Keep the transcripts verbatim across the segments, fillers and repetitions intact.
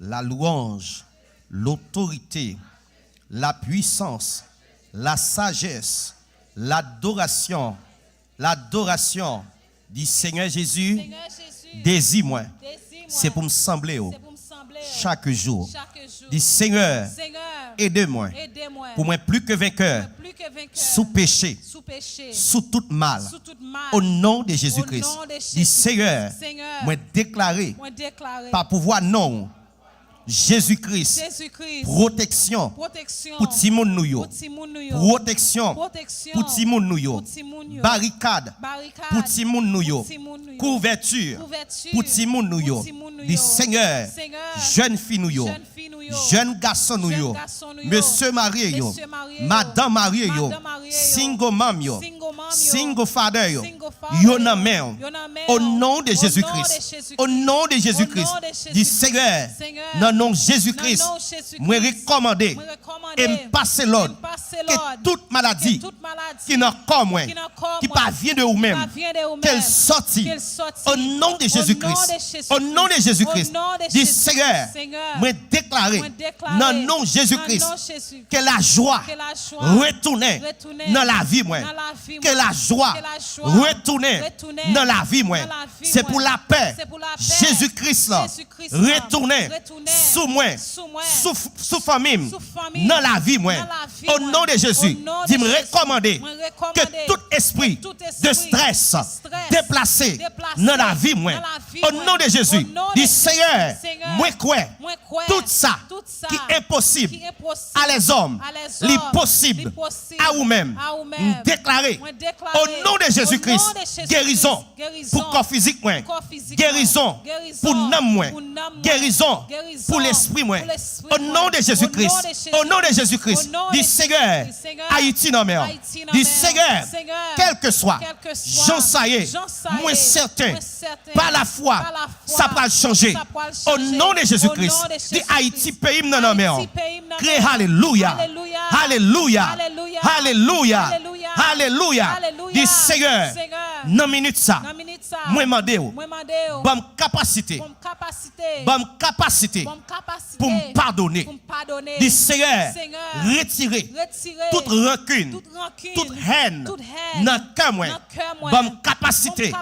la louange, l'autorité, la puissance, la sagesse, l'adoration, l'adoration du Seigneur Jésus, dezi mwen. Se pou m sanble w chak jou. Di, Senyè, ede mwen pou mwen pli ke venkè sou peche, sou tout mal. O non de Jezi Kris. Di, Senyè, mwen deklare pa pouvwa non w, Jezi Kris, pwoteksyon pou timoun nou yo, pwoteksyon pou timoun nou yo, barikad pou timoun nou yo, kouvèti pou timoun nou yo. Di, Senyè, jèn fi nou yo, jèn gason nou yo, mesye marye yo, madan marye yo, single mom yo, single father yo, yo nan men w. O non de Jezi Kris. O non de Jezi Kris. Di, Senyè, nan non Jezi Kris, mwen rekòmande e m pase lòd ke tout maladi ki nan kò mwen, ki pa vyen de ou menm, ke l sòti. O non de Jezi Kris. O non de Jezi Kris. Di, Senyè, mwen deklare nan non Jezi Kris ke lajwa retounen nan lavi mwen. Ke lajwa retounen nan lavi mwen. Se pou lapè Jezi Kris la retounen sou mwen, sou, sou fanmi m, nan lavi mwen. O non de Jezi, di, m rekòmande ke tout espri de strès deplase nan lavi mwen. O non de Jezi, di, Senyè, mwen kwè tout sa ki enposib a lèzòm, li posib a ou menm. M deklare, o non de Jezi Kris, gerizon pou kò fizik mwen, gerizon pou nanm mwen, gerizon pou lespri mwen. O non de Jezi Kris, o non de Jezi Kris, di, Senyè, Ayiti nan men w. Di, Senyè, kèlkeswa jan sa ye, mwen sèten, pa lafwa, sa pral chanje. O non de Jezi Kris, di, Ayiti, peyi m nan, nan men w. Kriye alelouya, alelouya, alelouya, alelouya. Di, Senyè, nan minit sa, mwen mande w, ban m kapasite, ban m kapasite pou m padone. Di, Senyè, retire tout rankin, tout hèn nan kè mwen. Ban m kapasite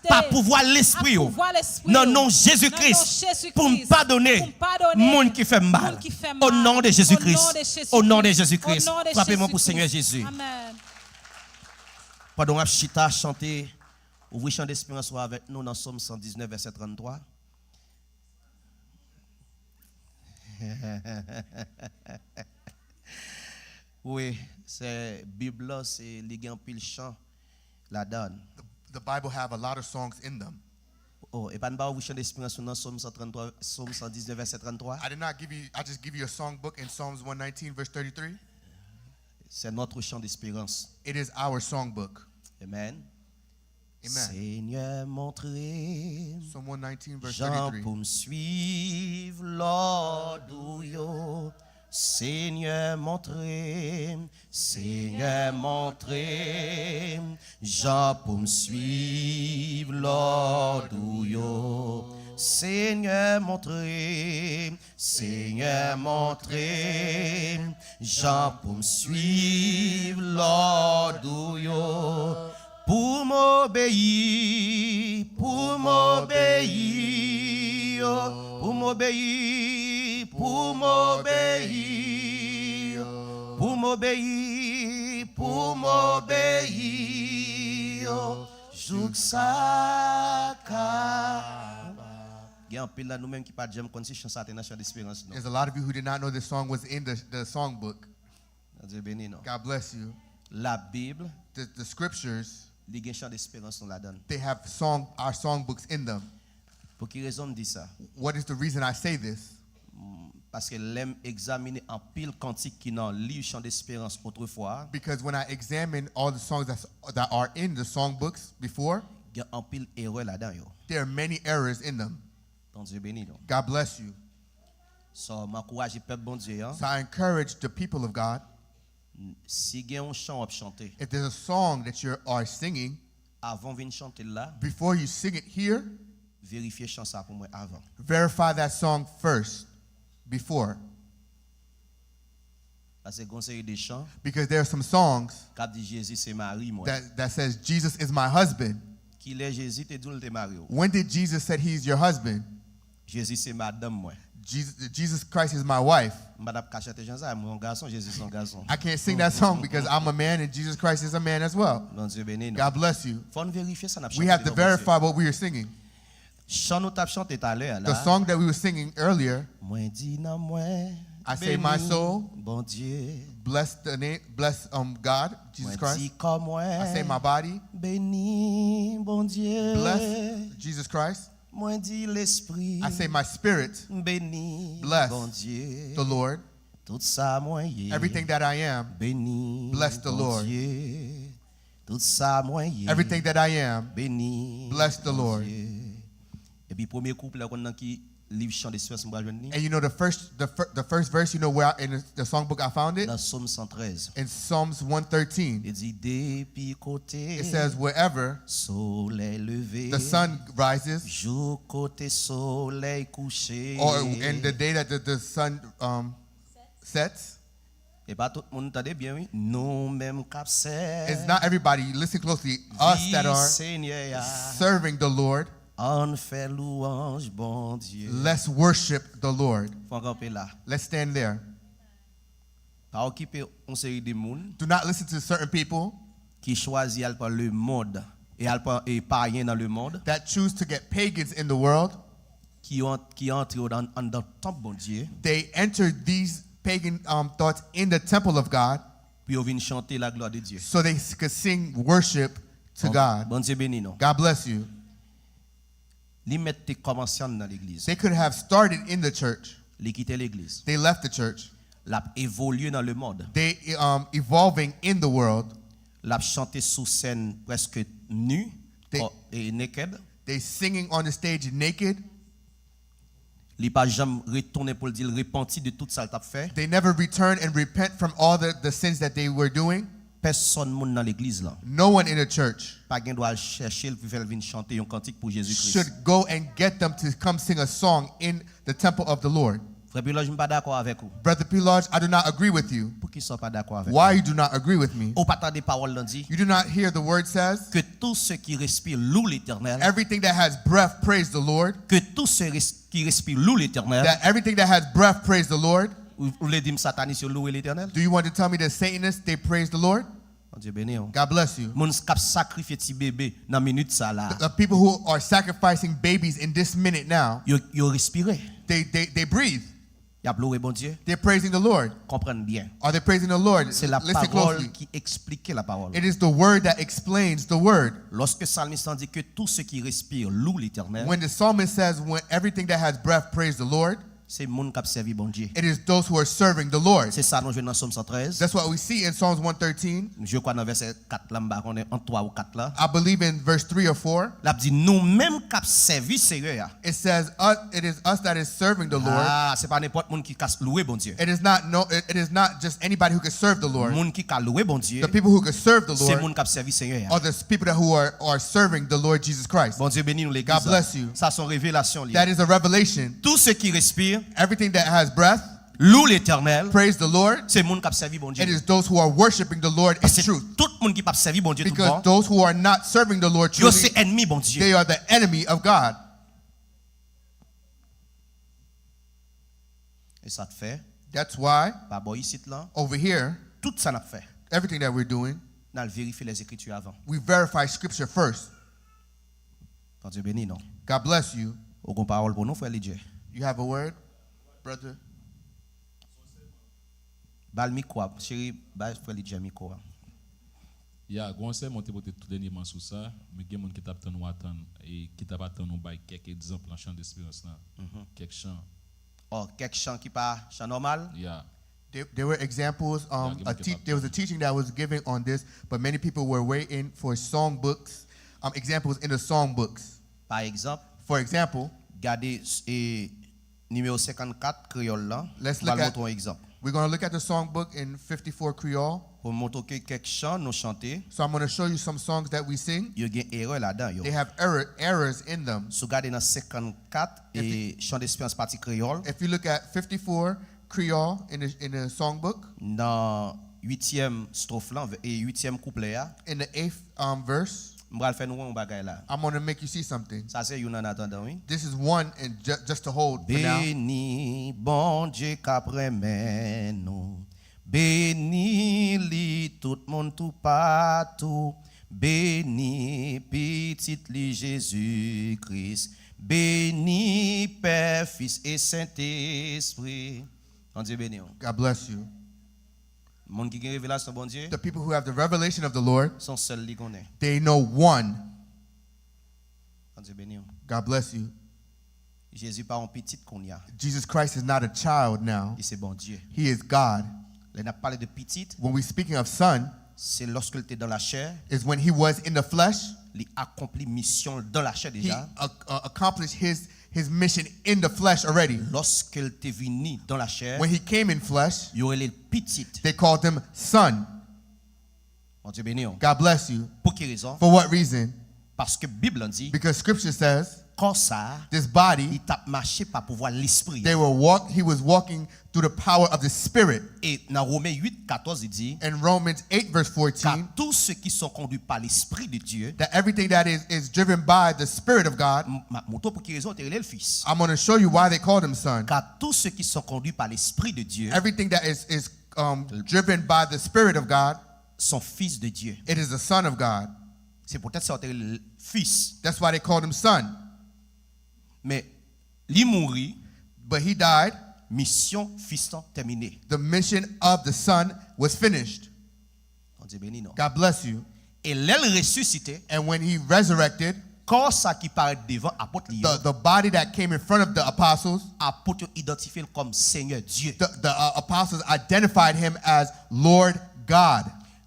pa pouvwa Lespri w, nan non Jezi Kris, pou m padone moun ki fè m mal. O non de Jezi Kris. O non de Jezi Kris. Frape men pou Senyè Jezi. Pandan w ap chita, chante, ouvri chan desperans ou avèk nou nan Sòm san diznèf, vèsè tranntwa. Wi, se Bib la, se, li gen anpil chan ladan l. The, the Bible have a lot of songs in them. Oh, e pa n pa ouvri chan desperans nou nan Sòm san tranntwa, Sòm san diznèf, vèsè tranntwa? I did not give you, I just give you a song book in Psalms one nineteen, verse thirty-three. C'est notre chant d'espérance. It is our song book. Amen. Amen. Senyè, montre m Psalm one nineteen, verse jan thirty-three. Pou m suiv lòd ou yo. Senyè, montre m, Senyè, montre m jan pou m suiv lòd ou yo. Senyè, montre m, Senyè, montre m jan pou m suiv lòd ou yo. Pou m obeyi, pou m obeyi, oh, pou m obeyi, pou m obeyi, oh, pou m obeyi, pou m obeyi, oh, jouk sa kapab. Gen anpil nan nou menm ki pa t janm konn si chan sa te nan chan desperans nou. There's a lot of you who did not know this song was in the, the song book. Bondye beni nou. God bless you. Labib, the, the scriptures, li gen chan desperans nou ladan l. They have song, our song books in them. Pou ki rezon m di sa? What is the reason I say this? Mm, paske lè m egzamine anpil kantik ki nan liv chan desperans otrefwa, because when I examine all the songs that's, that are in the song books before, gen anpil erè ladan yo. There are many errors in them. Bondye beni nou. God bless you. So, m ankouraje pèp Bondye an. So I encourage the people of God. Si gen yon chan w ap chante, if there's a song that you are singing, avan w vin chante l la, before you sing it here, verifye chan sa pou mwen avan. Verify that song first. before. Paske gen yon seri de chan Because there are some songs k ap di Jezi se mari mwen. that, that says, "Jesus is my husband." Kilè Jezi te di w l te mari w? When did Jesus said he's your husband? Jezi se madanm mwen. Jesus, Jesus Christ is my wife. M pa t ap ka chante jan sa, mwen yon gason, Jezi se yon gason. I can't sing that song because I'm a man and Jesus Christ is a man as well. Bondye beni nou. God bless you. Fò n verifye sa n ap We chante. have to Devan Bondye. Verify what we are singing. Chan nou t ap chante talè a The la. Song that we were singing earlier, Mwen di nanm mwen, I say, "My beni soul, Bondye. Bless the name, bless um God, Jesus Mwen Christ." Di kò mwen, I say, "My body, beni Bondye. Bless Jesus Christ." Mwen di lespri, I say, "My spirit, beni Bless Bondye. The Lord." Tout sa mwen ye, Everything that I am, beni Bless the Lord. Bondye. Tout sa mwen ye, Everything that I am, beni Bless the Lord. Bondye. Epi premye kouplè, ou konn nan ki liv Chan Desperans m pral jwenn li? And you know the first, the, fir- the first verse, you know where I, in the, the songbook I found it? Nan Sòm san trèz. In Psalms one thirteen. Li di, depi kote It says, "Wherever solèy leve, the sun rises, jou kote solèy kouche." or in the day that the, the sun um, sets." E pa tout moun, tande byen, wi. Nou menm k ap sèvi It's not everybody. Listen closely. Us that are Senyè a, serving the Lord, ann fè lwanj Bondye. Let's worship the Lord. Fò n kanpe la. Let's stand there. Pa okipe yon seri de moun Do not listen to certain people ki chwazi al pa lemonn e al pa e payen nan lemonn that choose to get pagans in the world. Ki an- ki antre anndan anndan tanp Bondye They enter these pagan um, thoughts in the temple of God pou yo vin chante la glwa de Dye. so they s- could sing worship to God. Bondye beni nou. God bless you. Li mèt te kòmanse anndan legliz. They could have started in the church. Li kite legliz. They left the church. L ap evolye nan lemonn. They um, evolving in the world. L ap chante sou sèn prèske nu, They- kò- e naked. They singing on the stage naked. Li pa janm retounen pou l di l repanti de tout sa l t ap fè. They never return and repent from all the, the sins that they were doing. Pèsonn moun nan legliz lan No one in the church pa gen dwa al chèche l pou fè l vin chante yon kantik pou Jezi Kris. Should go and get them to come sing a song in the temple of the Lord. Frè Pilòj, m pa dakò avèk ou. Brother Pilage, I do not agree with you. Poukisa w pa dakò avèk Why mwen? You do not agree with me? Ou pa tande pawòl lan di You do not hear the word says, que tout ce qui respire loue l'Éternel. Everything that has breath, praise the Lord. Que tout ce res- qui respire loue l'Éternel. That everything that has breath, praise the Lord. Ou ou vle di m satanis yo louwe Letènèl? Do you want to tell me that Satanists, they praise the Lord? Bondye beni w. God bless you. Moun k ap sakrifye ti bebe nan minit sa la, The people who are sacrificing babies in this minute now, yo, yo respire. They, they, they breathe. Y ap louwe Bondye. They're praising the Lord. Konprann byen. Are they praising the Lord? Se la Listen pawòl closely. Ki eksplike la pawòl. It is the word that explains the word. Lòske salmis lan di que tout ce qui respire loue l'Éternel, When the psalmist says, "When everything that has breath praise the Lord," se moun k ap sèvi Bondye. It is those who are serving the Lord. Se sa nou jwenn nan Sòm san trèz. That's what we see in Psalms one thirteen. Je kwa nan vèsè kat la, m pa konnen, ant twa ou kat la. I believe in verse three or four. L ap di, nou menm k ap sèvi Seyè a. It says, us, "It is us that is serving the Lord." Ah, se pa nenpòt moun ki ka louwe Bondye. It is not no. It, it is not just anybody who can serve the Lord. Moun ki ka louwe Bondye, The people who can serve the se Lord moun k ap sèvi Seyè a. Are the people that who are, are serving the Lord Jesus Christ. Bondye beni nou legliz. God bless you. Sa se yon revelasyon li. That is a revelation. Tout ce qui respire Everything that has breath, loue l'Éternel. Praise the Lord. Se moun k ap sèvi Bondye. It is those who are worshiping the Lord in Paske truth. Tout moun ki p ap sèvi Bondye tout Because bon, those who are not serving the Lord yo truly, se ènmi Bondye. They are the enemy of God. E sa k fè, That's why pa bò isit lan, over here, tout sa n ap fè, everything that we're doing, n al verifye lèzekriti avan. We verify scripture first. Bondye beni nou. God bless you. Ou gon pawòl pou nou, frè Lidje? You have a word, brother? Ba l mikwo a, cheri, ba frè Lidje mikwo a. Ya, gon sèmon te pote tou dènyèman sou sa, men gen moun ki t ap tann ou atann, e ki t ap atann ou bay kèk egzanp nan chan desperans lan. Kèk chan. Oh, kèk chan ki pa chan nòmal? Ya. There, there were examples. Um, Yeah, a give te- me there was a teaching that was given on this, but many people were waiting for song books, um, examples in the song books. Pa egzanp, For example, gade e, nimewo senkannkat kreyòl lan. Let's M pral look at- montre yon egzanp. We're going to look at the songbook in fifty-four Creole. Pou m montre ke kèk chan nou chante, So I'm going to show you some songs that we sing. Yo gen erè ladan yo. They have error, errors in them. Si w gade nan senkannkat e Chan Desperans pati kreyòl, If you look at fifty-four Creole in the, in the songbook, nan uityèm stwof lan, e uityèm kouplè a, in the eighth um, verse, m pral fè nou wè yon bagay la. I'm going to make you see something. Sa se youn an atandan, wi. This is one, and ju- just to hold for now. Beni Bondye k ap renmen nou. Beni li tout moun toupatou. Beni pitit li Jezi Kris. Beni Pè, Fis e Sentespri. Bondye beni w. God bless you. Moun ki gen revelasyon Bondye, The people who have the revelation of the Lord, se yon sèl li konnen. They know one. Bondye beni w. God bless you. Jezi pa yon pitit kounye a. Jesus Christ is not a child now. Li se Bondye. He is God. Lè n ap pale de pitit, When we're speaking of son, se lòske l te dan lachè, is when he was in the flesh, li akonpli misyon l dan lachè he deja. uh, uh, accomplished his, his mission in the flesh already. Lòske l te vini dan lachè, When he came in flesh, yo rele l pitit. They called him son. Bondye beni w. God bless you. Pou ki rezon? For what reason? Paske Bib lan di, Because scripture says kò sa a, this body, li t ap mache pa pouvwa Lespri a. They were walk, he was walking through the power of the Spirit. E nan Women uit katòz, li di, In Romans eight, verse car fourteen, tous ceux qui sont conduits par l'Esprit de Dieu, that everything that is, is driven by the Spirit of God, m- m ap montre w pou ki rezon yo te rele l fis. I'm going to show you why they called him son. Car tous ceux qui sont conduits par l'Esprit de Dieu Everything that is, is um, driven by the Spirit of God, sont fils de Dieu. It is the Son of God. Se poutèt sa yo te rele l fis. That's why they called him son. Men li mouri, But he died. Misyon fis lan tèmine. The mission of the son was finished. Bondye beni nou. God bless you. E lè l resisite, And when he resurrected, kò sa ki parèt devan apot li yo, the, the body that came in front of the apostles, apot yo idantifye l kòm Senyè Dye. The, the uh, apostles identified him as Lord God.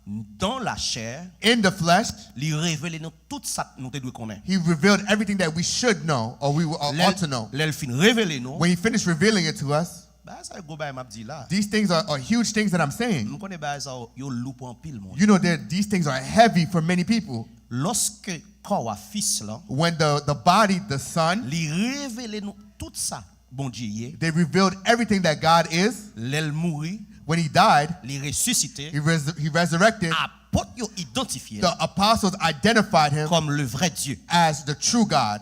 Dan lachè, In the flesh, li revele nou tout sa nou te dwe konnen. He revealed everything that we should know or we uh, Lè ought to know. Lè l fin revele nou, When he finished revealing it to us, bagay sa yo gwo bagay m ap di la. These things are, are huge things that I'm saying. M konnen bagay sa yo, yo lou pou anpil moun. You know that these things are heavy for many people. Lòske kò a fis lan, When the, the body, the son, li revele nou tout sa Bondye ye. They revealed everything that God is. Lè l mouri, When he died, li resisite, he, res- he resurrected. Apot yo idantifye l The apostles identified him kòm le vrai Dieu. As the true God.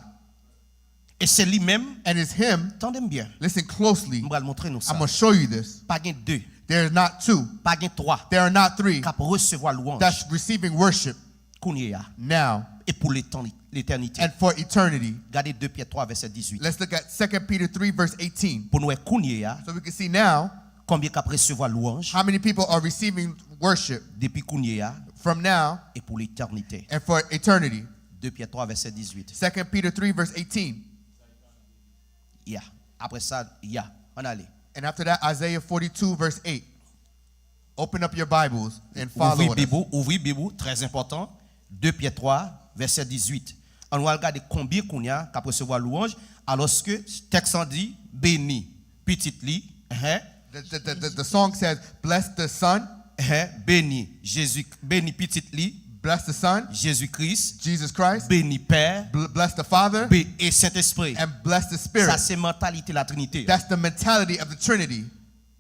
E se li menm, And it's him. Tande m byen. Listen closely. M pral montre nou sa. I'm going to show you this. Pa gen de, There is not two. Pa gen twa. There are not three. K ap resevwa lwanj. That's receiving worship. Kounye a. Now. E pou letan- letènite. And for eternity. Gade de Pyè twa vèsè dizuit. Let's look at Second Peter three, verse eighteen. Pou nou wè kounye a. So we can see now. Konbyen k ap resevwa lwanj. How many people are receiving worship. Depi kounye a. From now. E pou letènite. And for eternity. de Pyè twa vèsè dizuit. Second Peter three, verse eighteen. Ya. Apre sa, ya. Ann ale. And after that, Isaiah forty-two, verse eight. Open up your Bibles and follow Ouvri with Bib us. Ou, ouvri Bib ou, trè enpòtan. de Pyè twa, vèsè dizuit. Ann al gade konbyen kounye a k ap resevwa lwanj, alòske tèks lan di, beni pitit li, enhen, The, the, the, the, the song says, "Bless the Son, enhen, beni Jezi, beni pitit li, bless the Son, Jezi Kris, Jesus Christ, beni Pè, bl- bless the Father, be- e Sentespri. and bless the Sa Spirit." Se mantalite Latrinite. That's the mentality of the Trinity.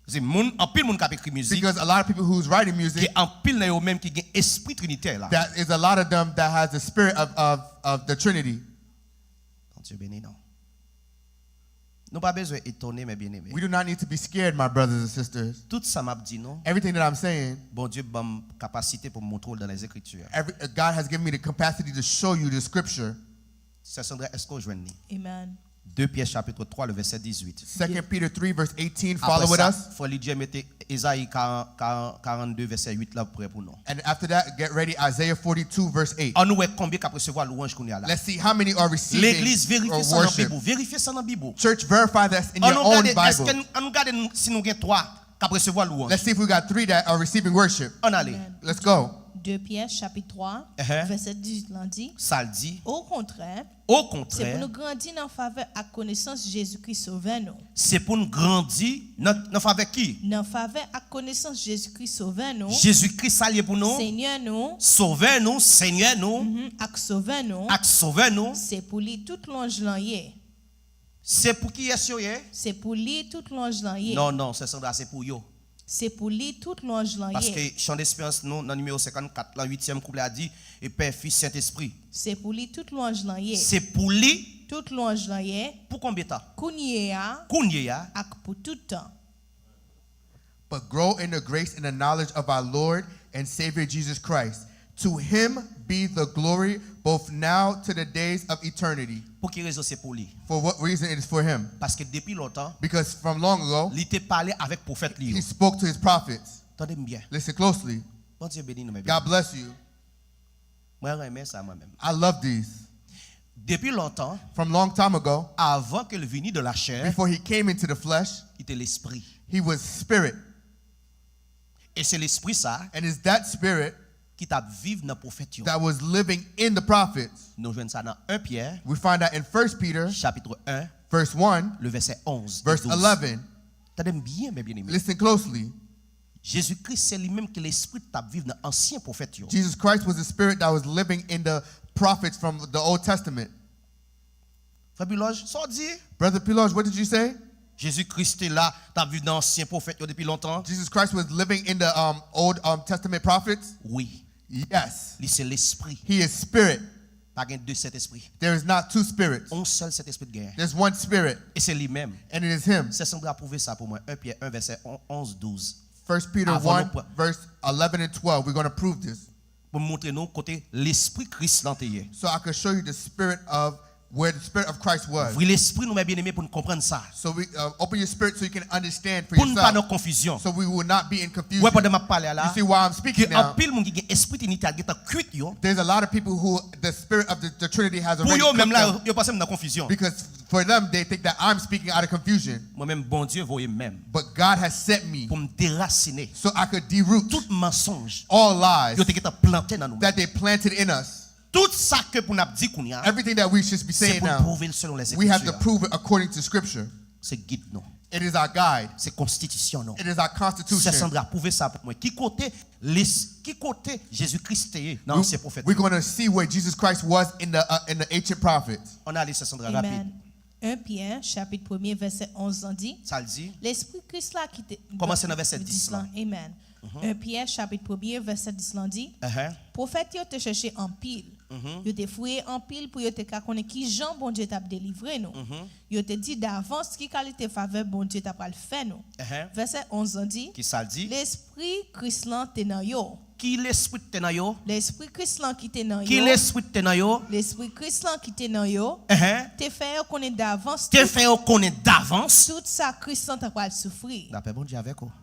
Se moun, anpil moun k ap ekri mizik, Because a lot of people who's writing music, gen anpil nan yo menm ki gen espri trinitè la. That is a lot of them that has the spirit of, of, of the Trinity. Bondye beni nou. Nou pa bezwen etone, men byeneme. We do not need to be scared, my brothers and sisters. Tout sa m ap di nou, Everything that I'm saying, Bondye ban m kapasite pou m montre w l nan Lèzekriti. every, uh, God has given me the capacity to show you the scripture. Sè Sandra, èske w jwenn li? Amen. de Pyè chapit twa, le vèsè dizuit. Second Peter three, verse eighteen. Apre Follow with sa, us. Frè Lidye mete Ezayi karan- karan- karannde, vèsè uit la prè pou nou. And after that, get ready, Isaiah forty-two, verse eight. Ann nou wè konbyen k ap resevwa lwanj kounye a la. Let's see how many are receiving Legliz, or verifye sa nan worship. Bib ou. Verifye sa nan Bib ou. Church, verify that's in Ann your nou own gade, Bible. èske n- ann nou gade n- si nou gen twa k ap resevwa lwanj. Let's see if we got three that are receiving worship. Ann ale. Let's go. De Pyè chapit twa, Ehe. vèsè dizuit lan di, Sa l di? Okontrè, Se pou Okontrè, nou grandi nan favè ak konesans Jezikri Sovè nou. Se pou n grandi nan, nan favè ki? Nan favè ak konesans Jezikri Sovè nou. Jezikri sa l ye pou nou? Senyè nou. Sovè nou, Senyè nou. Mhm, ak Sovè nou. Ak Sovè nou. Se pou li tout lwanj lan ye. Se pou kiyès yo ye? Se pou li tout lwanj lan ye. Non, non, sè Sandra, se pou yo. Se pou li tout lwanj lan ye. Paske chan desperans nou nan nimewo senkannkat lan, uityèm kouplè a di, e Pè, Fis, Sentespri. Se pou li tout lwanj lan ye. Se pou li. Tout lwanj lan ye. Pou konbyen tan? Kounye a. Kounye a. Ak pou tout tan. But grow in the grace and the knowledge of our Lord and Savior Jesus Christ. To him be the glory both now to the days of eternity. Pou ki rezon se pou li? For what reason it is for him? Paske depi lontan, Because from long ago, li te pale avèk pwofèt li yo. He spoke to his prophets. Tande m byen. Listen closely. Bondye beni nou, men God bless you. Mwen renmen sa, mwen menm. I love these. Depi lontan, From long time ago, avan ke l vini de la chè, before he came into the flesh, li te lespri. He was spirit. E se lespri sa And it's that spirit ki t ap viv nan pwofèt yo. That was living in the prophets. Nou jwenn sa nan en Pyè, We find that in First Peter, chapit en, verse one, le vèsè onz e verse douz. eleven. Tande m byen, men byeneme. Listen closely. Jezikri se li menm ki lespri t ap viv nan ansyen pwofèt yo. Jesus Christ was the spirit that was living in the prophets from the Old Testament. Frè Pilòj, sa w di? Brother Piloge, what did you say? Jezikri te la, t ap viv nan ansyen pwofèt yo depi lontan. Jesus Christ was living in the um, Old um, Testament prophets? Wi. Yes. Li se lespri. He is spirit. Pa gen de Sentespri. There is not two spirits. On sèl Sentespri t genyen. There's one spirit. E se li menm. And it is him. Sè Sandra pwouve sa pou mwen. En Pyè en vèsè onz, douz. First Peter Avan nou one, pran verse eleven and twelve. We're going to prove this. Pou m montre nou kote lespri Kris lan te ye. So I could show you the spirit of where the spirit of Christ was. Ouvri lespri nou, men byeneme, pou n konprann sa. So we uh, open your spirit so you can understand for Pou n pa yourself. Nan konfizyon. So we will not be in Ou wè, confusion. Pandan m ap pale a la, You see why I'm speaking gen now? Anpil moun ki gen espri Trinite a gentan kwit yo. There's a lot of people who the spirit of the, the Trinity has Pou already yo menm cooked la, them. Yo panse m nan konfizyon. Because for them, they think that I'm speaking out of confusion. Mwen menm, Bondye voye m menm But God has sent me pou m derasine so I could deroot tout mansonj all lies yo te gentan plante nan nou menm. That they planted in us. Tout sa ke pou n ap di kounye a, Everything that we should be se saying pou n now, pwouve l selon we have to Lèzekritura. Prove it according to Scripture. Se gid nou. It is our guide. Se konstitisyon nou. It is our constitution. Sè Sandra pwouve sa pou mwen. Ki kote lis, ki kote Jezikri te ye nan We, ansyen pwofèt we're yo? Going to see where Jesus Christ was in the, uh, in the ancient prophets. Ann ale, Sè Sandra, rapid. Amen. En Pyè, chapit premye, vèsè onz lan di, Sa l di? Lespri Kris la ki te Kòmanse nan vèsè dis dis lan. Amen. En Pyè, chapit premye, vèsè dis lan di, Ehe. Pwofèt yo te chèche anpil. Yo te fouye anpil pou yo te ka konnen ki jan Bondye t ap delivre nou. Yo te di davans ki kalite favè Bondye t ap pral fè nou. Ehe. Vèsè onz lan di, Ki sa l di? Lespri Kris lan te nan yo. Ki lespri te nan yo? Lespri Kris lan ki te nan Ki yo. Lespri te nan yo? Lespri Kris lan ki te nan yo. Ehe. Te fè yo konnen davans Te tout, fè yo konnen davans. Tout sa Kris lan t ap pral soufri. Lapè Bondye avèk ou.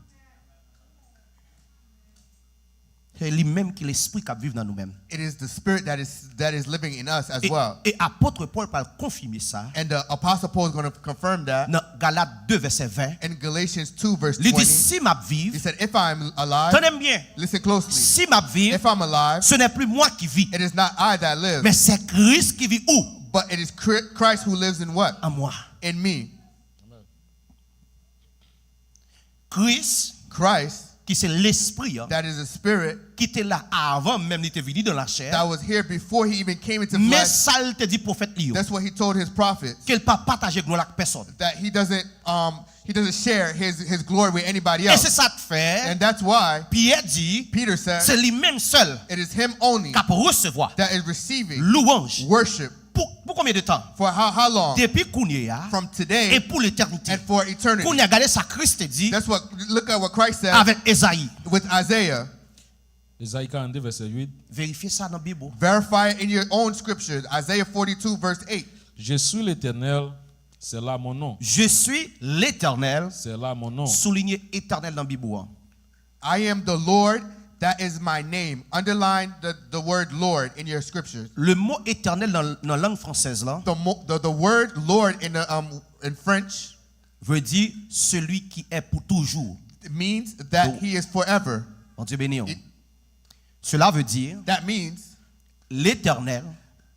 Se li menm ki lespri k ap viv nan nou menm. It is the spirit that is that is living in us as E, well. E apot Pòl pral konfime sa And the apostle Paul is going to confirm that nan Galat de vèsè ven. In Galatians two verse Li di, twenty. Si m ap viv, He said, if I'm alive, tande m byen, listen closely. Si m ap viv, If I'm alive, ce n'est plus moi qui vis, it is not I that live, mais c'est Christ qui vit où? But it is Chri- Christ who lives in what? En moi. In me. Kris, Christ, ki se Lespri an, that is a spirit, ki te la avan menm li te vini nan lachè, that was here before he even came into men flesh. Sa l te di pwofèt li yo, That's what he told his prophets. Ke l pa pataje glwa l ak pèsonn. That he doesn't um he doesn't share his his glory with anybody else. E se sa k fè And that's why Pyè di, Peter said, se li menm sèl it is him only k ap resevwa that is receiving louwanj. Worship. Pou, pou konbyen de tan? For how, how long? Depi kounye a From today e pou letènite. And for eternity. Kounye a, gade sa Kris te di That's what, look at what Christ said avèk Ezayi. With Isaiah. Ezayi karannde, vèsè uit. Verifye sa nan Bib ou. Verify it in your own scriptures. Isaiah forty-two, verse eight. Je suis l'Éternel, c'est là mon nom. Je suis l'Éternel, C'est là mon nom. Souligne Etènèl nan Bib ou an. I am the Lord, that is my name. Underline the, the word Lord in your scriptures. Le mo Etènèl nan, nan lang fransèz lan, The, mo, the, the word Lord in, the, um, in French vle di celui qui est pour toujours. It means that Donk, he is forever. Bondye beni w. It- Cela veut dire, That means l'Éternel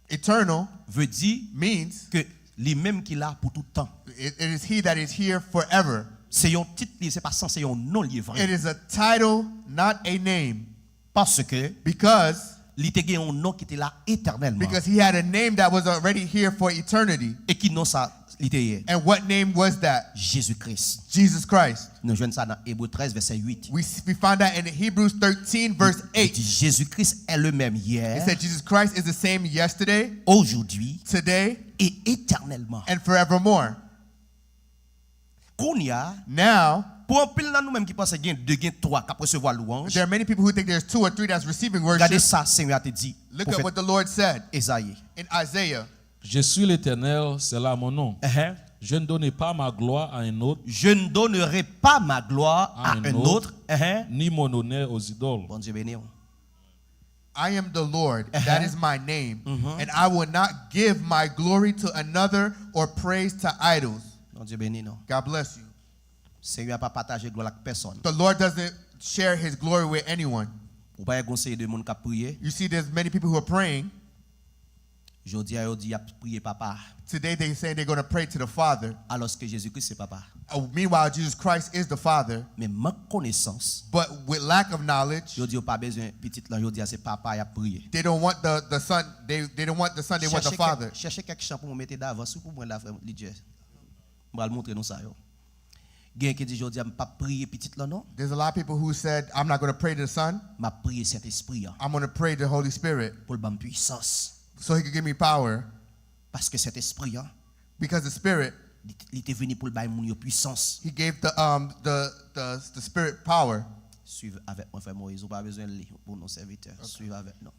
eternal veut dire means que li menm ki la pou tout tan. It, it is he that is here forever. Se yon tit li, se pa san, se yon non li ye It vre. Is a title, not a name. Paske Because li te gen yon non ki te la etènèlman. Because he had a name that was already here for eternity. E ki non sa li te ye? And what name was that? Jezi Kris. Jesus Christ. Nou jwenn sa nan Ebre trèz, vèsè uit. We, we find that in Hebrews thirteen, verse Li eight. di, Jésus-Christ est le même It hier, said Jesus Christ is the same yesterday, aujourd'hui today, et éternellement. And forevermore. Kounye a, Now, pou anpil nan nou menm ki panse gen de, gen twa k ap resevwa lwanj, there are many people who think there's two or three that's receiving worship. Gade sa Senyè a te di. Look at what the Lord said in Isaiah. Je suis l'Éternel, c'est là mon nom. Ehe. Je ne donne pas ma gloire à un autre, Je ne donnerai pas ma gloire à Un un autre. autre. Ehe. Ni mon honneur aux idoles. Bondye beni w. I am the Lord, Uh-huh. that is my name, and I will not give my glory to another or praise to idols. Bondye beni nou. God bless you. Senyè a pa pataje glwa l ak pèsonn. The Lord doesn't share his glory with anyone. Ou pa wè gon seri de moun k ap priye. You see, there's many people who are praying. Jodi a yo di y ap priye papa. Today they say they're going to pray to the Father. Alòske Jezi Kris se papa. Uh, meanwhile, Jesus Christ is the Father. Men mank konesans, But with lack of knowledge, yo di yo pa bezwen pitit lan, yo di a se papa y ap priye. They don't want the, the Son. They, they don't want the Son. They want the Chèche Father. kèk, chèche kèk chan pou mwen mete davans wi pou mwen la, frè Lidjè. M pral montre nou sa yo. Gen ki di jodi a m p ap priye pitit lan non. There's a lot of people who said, "I'm not going to pray to the Son. M ap priye Sentespri an I'm going to pray the Holy Spirit pou l ban m pwisans. so he can give me power." Paske Sentespri an, Because the Spirit, li, li te vini pou l bay moun yo pwisans. he gave the, um, the, the, the Spirit power. Swiv avèk mwen, frè Moyiz. Ou pa bezwen li pou nou sèvitè. Swiv avèk nou.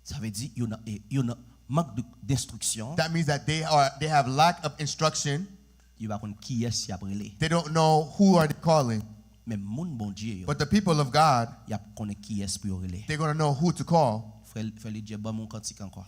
Sa vle di, yo nan, e, yo nan mank de, denstriksyon. That means that they are, they have lack of instruction. Yo pa konn kiyès y ap rele. They don't know who are they calling. Men moun Bondye yo, But the people of God, y ap konnen kiyès pou yo rele. They're going to know who to call. Frè, frè Lidjè, ban m yon kantik ankò.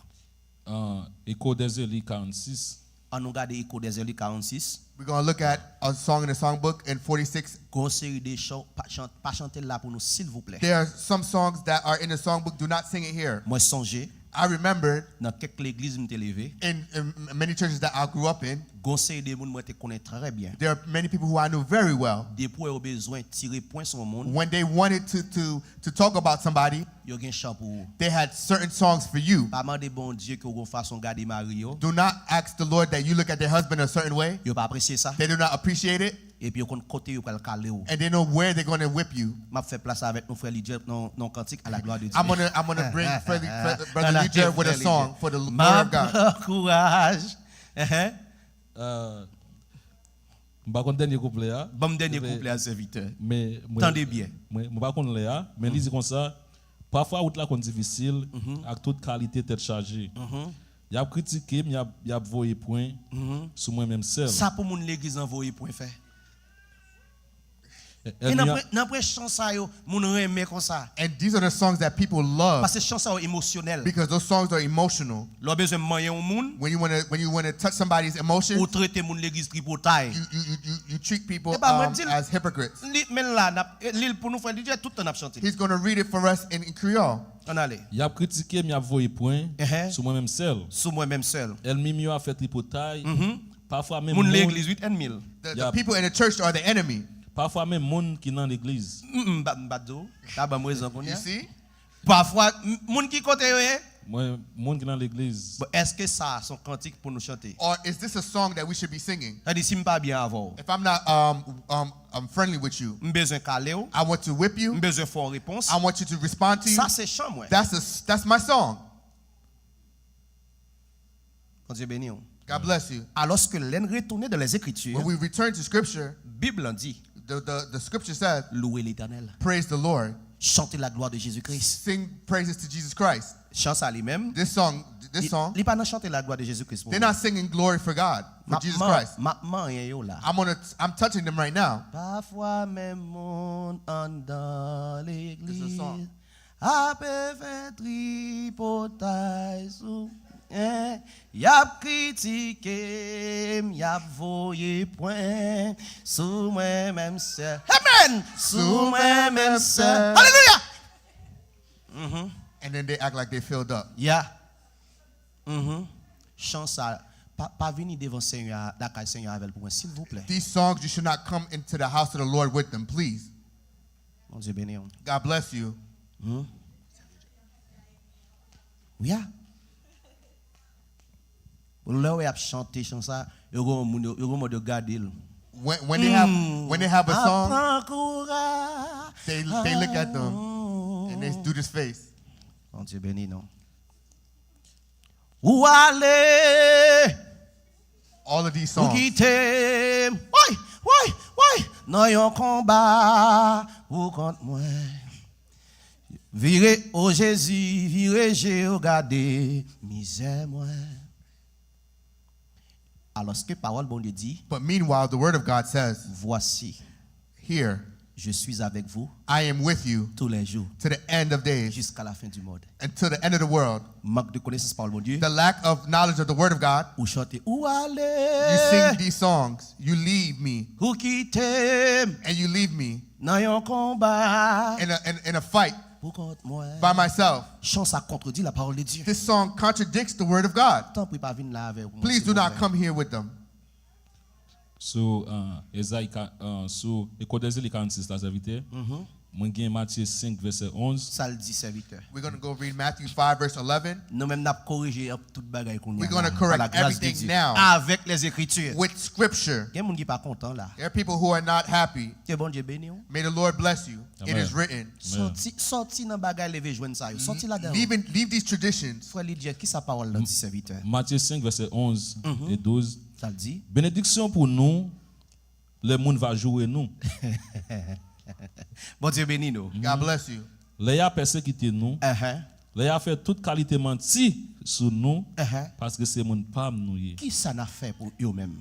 Uh, Echo des Eli karannsis. An nou gade Echo des Eli karannsis. We're going to look at a song in the songbook in forty-six. Gon seri de chan, pa, chan, pa chante l la pou nou, silvouplè. There are some songs that are in the songbook. Do not sing it here. Mwen sonje, I remember nan kèk legliz m te leve, in, in many churches that I grew up in, gon seri de moun mwen te konnen trè byen. There are many people who I knew very well. Depi w wè yo bezwen tire pwen sou yon moun, When they wanted to, to, to talk about somebody, yo gen chan pou ou. They had certain songs for you. Pa mande Bondye ke w gon fason gade mari yo. Do not ask the Lord that you look at their husband a certain way. Yo pa apresye sa. They do not appreciate it. Epi yo konn kote yo pral kale w. And they know where they're going to whip you. M ap fè plas avèk nou, frè Lidjè, nan, nan kantik à la gloire de Dieu. I'm gonna, I'm gonna bring Freddy, Fred, Brother Ala Lidjè ke with a frè song Lidjè. For the M glory of ap God. Pran kouraj. Ehe. Uh, m pa konn dènye kouplè a. Ban m dènye kouplè a, sèvitè. Men mwen, Tande byen. Mwen, mwen pa konn lè a, men li di konsa, pafwa wout la konn difisil ak tout kalite tèt chaje. Y ap kritike m, y ap, y ap voye pwen sou mwen menm sèl. Sa pou moun legliz lan voye pwen fè. E- E ènmi nan an- pre- nan pwen chan sa yo, moun renmen konsa. And these are the songs that people love Paske chan sa yo emosyonèl. Because those songs are emotional. Lè w bezwen manyen yon moun, When you want to, when you want to touch somebody's emotions, ou trete moun legliz tripotay. You, you, you, you, you treat people E pa mwen um, di l. As hypocrites. Li, men l la, n ap, li l pou nou, frè Lidjè, tout tan n ap chante. He's going to read it for us in, in Creole. Ann ale. Y ap kritike m, y ap voye pwen Ehe. sou mwen menm sèl. Sou mwen menm sèl. Ènmi m yo ap fè tripotay. Pafwa menm Moun moun, legliz, wi, ènmi l. The, the Yeah. people in the church are the enemy. Pafwa menm moun ki nan legliz. M, m, ba- m pa t di w. Sa ban m rezon kounye You a. See? Pafwa, m- moun ki kote yo ye. Mwen, moun ki nan legliz. Bon, èske sa se yon kantik pou nou chante? Or is this a song that we should be singing? Sa di si m pa byen avè w, If I'm not um, um, um, friendly with you, m bezwen kale w, I want to whip you. M bezwen fè w repons. I want you to respond to you. Sa se chan mwen. That's, the, that's my song. Bondye beni w. God bless you. Alòske lè n retounen dans les Écritures, When we return to Scripture, Bib lan di, the, the, the Scripture says, Louwe Letènèl. Praise the Lord. Chante la gloire de Jésus-Christ. Sing praises to Jesus Christ. Chan sa li menm, This song, this li, song, li pa nan chante la gloire de Jésus-Christ pou they're mwen. Not singing glory for God, for M ap Jesus man- Christ. M ap manyen yo la. I'm gonna, I'm touching them right now. Pafwa menm moun anndan It's a song. legliz ap fè tripotay sou. Y ap kritike m, y ap voye pwen sou mwen menm sèl. Amen! Sou mwen menm sèl. Alelouya! Mhm. And then they act like they filled up. Yeah. Mhm. Chan sa, pa, pa vini devan Senyè a, lakay Senyè a avè l pou mwen, silvouplè. These songs, you should not come into the house of the Lord with them, please. Bondye beni w. God bless you. Hmm? Yeah. Lè w ap chante chan sa, yo gon moun yo, yo gon mòd yo gade l. When, when they have when they have a song, Pran kouraj. They they look at them and they do this face. Bondye beni nou. Ou ale, All of these ou songs. kite m. Woy, woy, woy. Nan yon konba pou kont mwen. Vire, o Jezi, vire je w gade mizè mwen. Alòske pawòl Bondye di, But meanwhile, the word of God says, Voici, Here, je suis avec vous I am with you tous les jours, to the end of days, jusqu'à la fin du monde. Until the end of the world. Mank de konesans pawòl Bondye. The lack of knowledge of the word of God. Ou chante, ou ale. You sing these songs. You leave me. Ou kite m. And you leave me Nan yon konba. In a, in, in a fight Pou kont mwen. By myself. Chan sa kontredit la parole de Dieu. This song contradicts the word of God. Tanpri pa vin la avè mwen. Please do not come here with them. Sou uh, Ezayi, uh, sou Ecole des Élus karannsis la, sèvitè, mwen gen Matye senk, vèsè onz. Sa l di, sèvitè? We're going to go read Matthew five, verse eleven. Nou menm n ap korije tout bagay kounye a. We're going to correct everything now. Avec les Écritures. With scripture. Gen moun ki pa kontan la. There are people who are not happy. Ke Bondye beni w. May the Lord bless you. It is written. Sòti, sòti nan bagay leve jwenn sa yo. Sòti ladan yo. Leave, leave these traditions. Frè Lidye, ki sa pawòl la di, sèvitè? Matye senk, vèsè onz e douz. Sa l di? Benediksyon pou nou, lè moun va joure nou. Bondye beni nou. God bless you. Lè y a pèsekite nou, Ẹhè. Lè y a fè tout kalite manti sou nou, Ẹhè. Paske se moun pa m nou ye. Ki sa n a fè pou yo menm?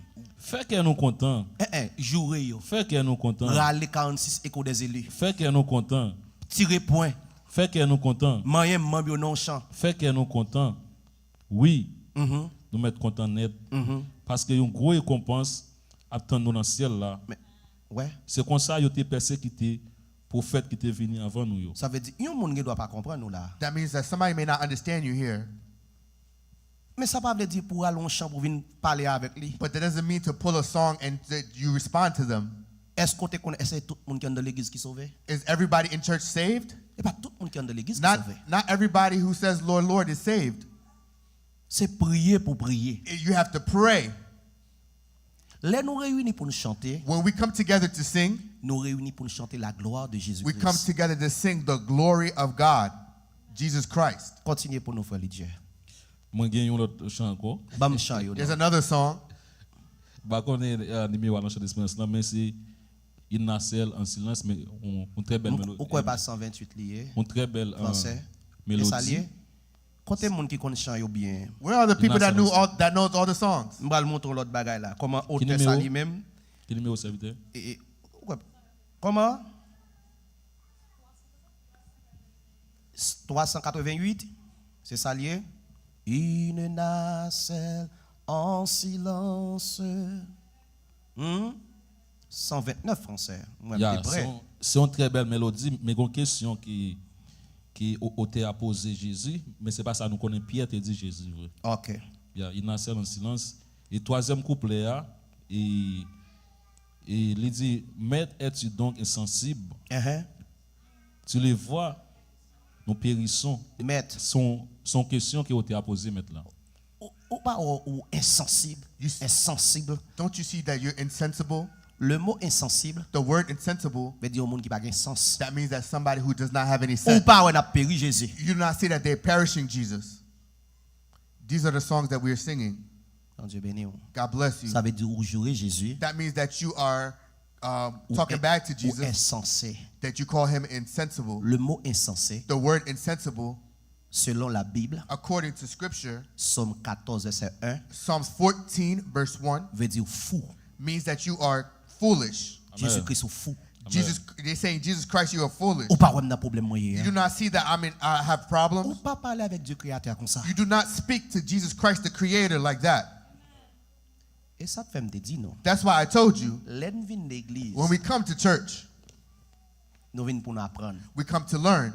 Fè kè nou kontan. Enhen, joure yo. Fè kè nou kontan. Rale karannsis Ecole des Élus. Fè kè nou kontan. Tire pwen. Fè kè nou kontan. Manyen manm yo nan yon chan. Fè kè nou kontan. Wi, Mhm. Nou mèt kontan nèt. Mhm. Paske yon gwo rekonpans ap tann nou nan syèl la. Men, wè. Se konsa yo te pèsekite pwofèt ki te vini anvan nou yo. Sa vle di, yon moun gen dwa pa konprann ou la. That means that somebody may not understand you here. Men sa pa vle di pou al yon chan pou vin pale avèk li. But that doesn't mean to pull a song and that you respond to them. Èske w te konnen, èske tout moun ki anndan legliz ki sove? Is everybody in church saved? E pa tout moun ki anndan legliz ki Not, sove. Not everybody who says, Lord, Lord, is saved. Se priye pou priye. You have to pray. Lè nou reyini pou n chante, When we come together to sing, nou reyini pou n chante la gloire de Jésus we come Christ. Together to sing the glory of God, Jesus Christ. Kontinye pou nou, frè Lidye. Mwen gen yon lòt chan ankò. Ban m chan yo. There's another song. M pa konnen uh, nimewo a nan Chan Desperans lan, men se Il nacelle en silence, men yon, yon trè bèl melodi. Ou kwè pa san venntuit li ye? Yon trè bèl uh, Fransè. Melodi. E sa l ye? Kote moun ki konn chan yo byen? Where are the people that knew all, that knows all the songs? M pral montre w lòt bagay la. Kòman otè sa li menm? Ki nimewo, sèvitè? E, e, ou kwè? Kòman? Twa san katreventuit, se sa l ye? Une nacelle en silence. Hmm? San ventnèf fransè. Mwen m Ya, te prè. Se yon, se yon trè bèl melodi, men gon kesyon ki, ki o- otè a poze Jezi, men se pa sa nou konnen Pyè te di Jezi vre. Ok. Ya, Il nacelle en silence. E twazyèm kouplè a, e, e li di, Maître, es-tu donc insensible? Enhen. Tu le vois, nous périssons. Mèt. Son, son kesyon ke otè a poze mèt la. Ou, ou pa wè ou ensansib? You s- Ensansib. Don't you see that you're insensible? Le mo ensansib The word insensible, vle di yon moun ki pa gen sans. That means that somebody who does not have any Ou sense. Pa wè n ap peri Jezi. You do not see that they're perishing Jesus. These are the songs that we are singing. Bondye beni w. God bless you. Sa vle di ou joure Jezi. That means that you are um, Ou talking en- back to Ou Jesus, ensanse. That you call him insensible. Le mo ensanse, The word insensible, selon la Bible, according to scripture, Sòm katòz, vèsè en, Psalms fourteen, verse one, vle di fou. Means that you are foolish. Jezi Kris ou fou. Jesus, they're saying, "Jesus Christ, you are foolish. Ou pa wè m nan pwoblèm mwen ye You do a. Not see that I'm in, I have Ou problems." Pa pale avèk Dye Kreyatè a konsa. You do not speak to Jesus Christ, the Creator, like that. E sa k fè m te di nou. That's why I told you, Lè n vin legliz, when we come to church, nou vin pou n aprann. We come to learn.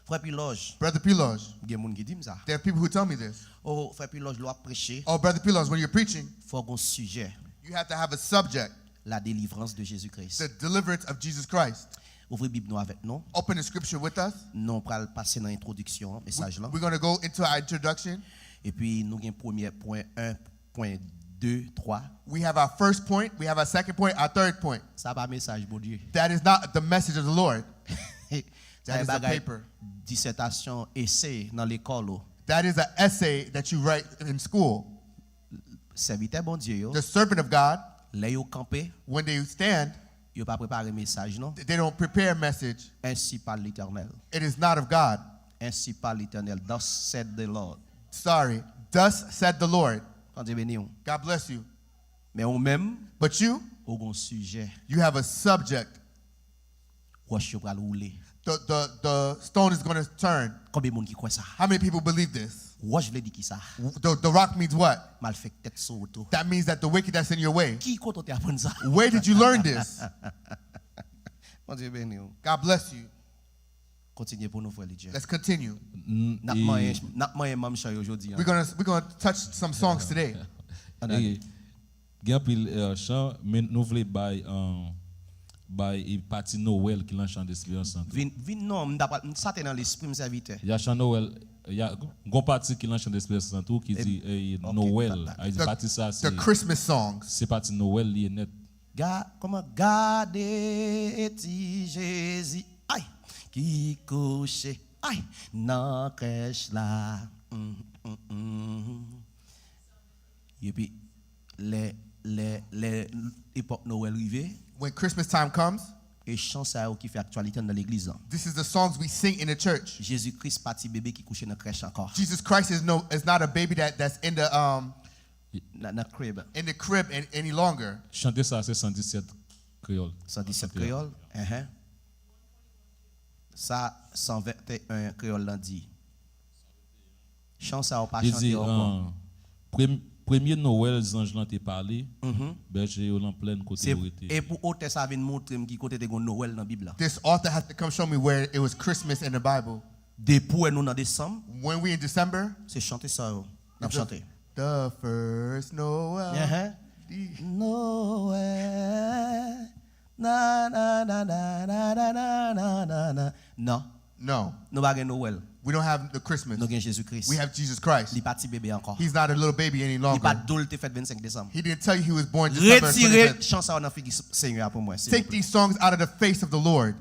Frè Pilòj, Brother Piloj, gen moun ki di m sa. There are people who tell me this. Oh, Frè Pilòj, lè w ap preche, Oh, Brother Piloj, when you're preaching, fò w gen yon sijè. You have to have a subject, La délivrance de Jésus-Christ. The deliverance of Jesus Christ. Ouvri Bib nou avèk nou. Open the scripture with us. Nou pral pase nan entwodiksyon mesaj lan. We're going to go into our introduction. Epi nou gen premye pwen, en pwen, de, twa. We have our first point, we have our second point, our third point. Sa pa mesaj Bondye. That is not the message of the Lord. Sa That is the bagay paper. Disètasyon, esè nan lekòl ou. That is an essay that you write in school. Sèvitè Bondye yo, The servant of God, lè yo kanpe, when they stand, yo pa prepare mesaj non. They don't prepare a message. Ainsi parle l'Éternel. It is not of God. Ainsi parle l'Éternel. Thus said the Lord. Sorry. Thus said the Lord. Bondye beni w. God bless you. Men ou menm, But you, ou gon sijè. You have a subject. Wòch yo pral woule. The, the, the stone is going to turn. Konbyen moun ki kwè sa? How many people believe this? Wòch vle di ki sa? The, the rock means what? Malfektè sou woto. That means that the wicked that's in your way. Ki kote w te aprann sa? Where did you learn this? Bondye beni w. God bless you. Kontinye pou nou, frè Lidje. Let's continue. N ap manyen, n ap manyen manm chan yo jodi an. We're gonna we're gonna touch some songs today. Ann ale. Gen anpil eh, chan, men nou vle bay eh, bay eh, pati Nowèl ki lan chan desperans lan tou. Vin, vin non, m ta pral, m sa te nan lespri m sèvitè. Ya chan Nowèl, ya gon pati ki lan chan desperans lan tou ki di eh, ok, Nowèl. pa- Ay di The, pati sa se the Christmas songs. Se pati Nowèl li ye nèt. Ga, kòman gade ti Jezi, ay, ki kouche, ay, nan krèch la. Mm, mm, mm. Epi lè, lè, lè epòk Nowèl rive, When Christmas time comes, e chan sa yo ki fè aktyalite nan legliz lan. This is the songs we sing in the church. Jezi Kris pa ti bebe ki kouche nan krèch ankò. Jesus Christ is no is not a baby that that's in the um Nan, nan crib. In the crib an- any longer. Chante sa se san disèt kreyòl. San disèt kreyòl. Enhen. Sa san venteyen kreyòl lan di. Chan sa yo pa Li chante di ankò. ah, prem- premye Nowèl zanj lan te pale, bèje yo lan plèn kote Se, yo rete. E pou otè sa vin montre m ki kote te gon Nowèl nan Bib la. This author has to come show me where it was Christmas in the Bible. Depi w wè nou nan desanm, When we in December, se chante sa yo n ap the, chante. The first Noel. Enhen. The- Nowèl. Na, na, na, na. Non. No, Nou pa gen Nowèl. We don't have the Christmas. Nou gen Jezi Kris. We have Jesus Christ. Li pa ti bebe ankò. He's not a little baby any Li pa longer. dou l te fèt vennsenk desanm. He didn't tell you he was born December Retire twenty-fifth. Chan sa yo nan figi Senyè a pou mwen. Take these songs out of the face of the Lord.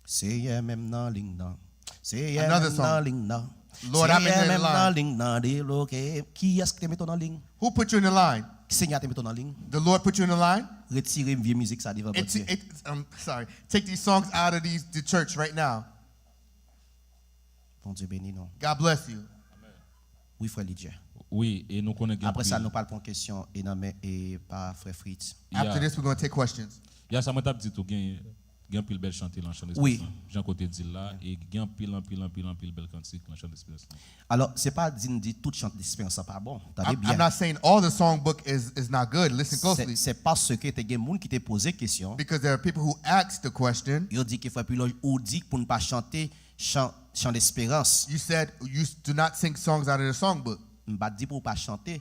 Senyè menm nan ling nan. Senyè Another menm song. Nan ling nan. Lord, I'm in Senyè the menm line. Nan ling nan debloke. Kiyès ki te mete w nan ling? Who put you in the line? Senyè a te mete w nan ling. The Lord put you in the line? Retire vye mizik sa devan It, Bondye. It, I'm sorry. Take these songs out of these the church right now. Bondye beni nou. God bless you. Wi, frè Lidye. Wi, e nou konnen gen Apre sa, anpil- nou pral pran kesyon e nan men e pa frè Fritz. Ya. After this, we're going to take questions. Ya sa mwen t ap di tou gen gen anpil bèl chante lan chan Wi. Jan kote di l la e gen anpil anpil anpil anpil bèl kantik lan chan desperans lan. Alò, se pa di n di tout chan desperans lan pa bon. Tande I'm, I'm byen. Not saying all the songbook is is not good. Listen Se closely. Se paske te gen moun ki te poze kesyon. Because there are people who ask the question. Yo di ke frè Pilòj ou di pou n pa chante chan, chan desperans. You said you s- do not sing songs out of the songbook. M pa di pou w pa chante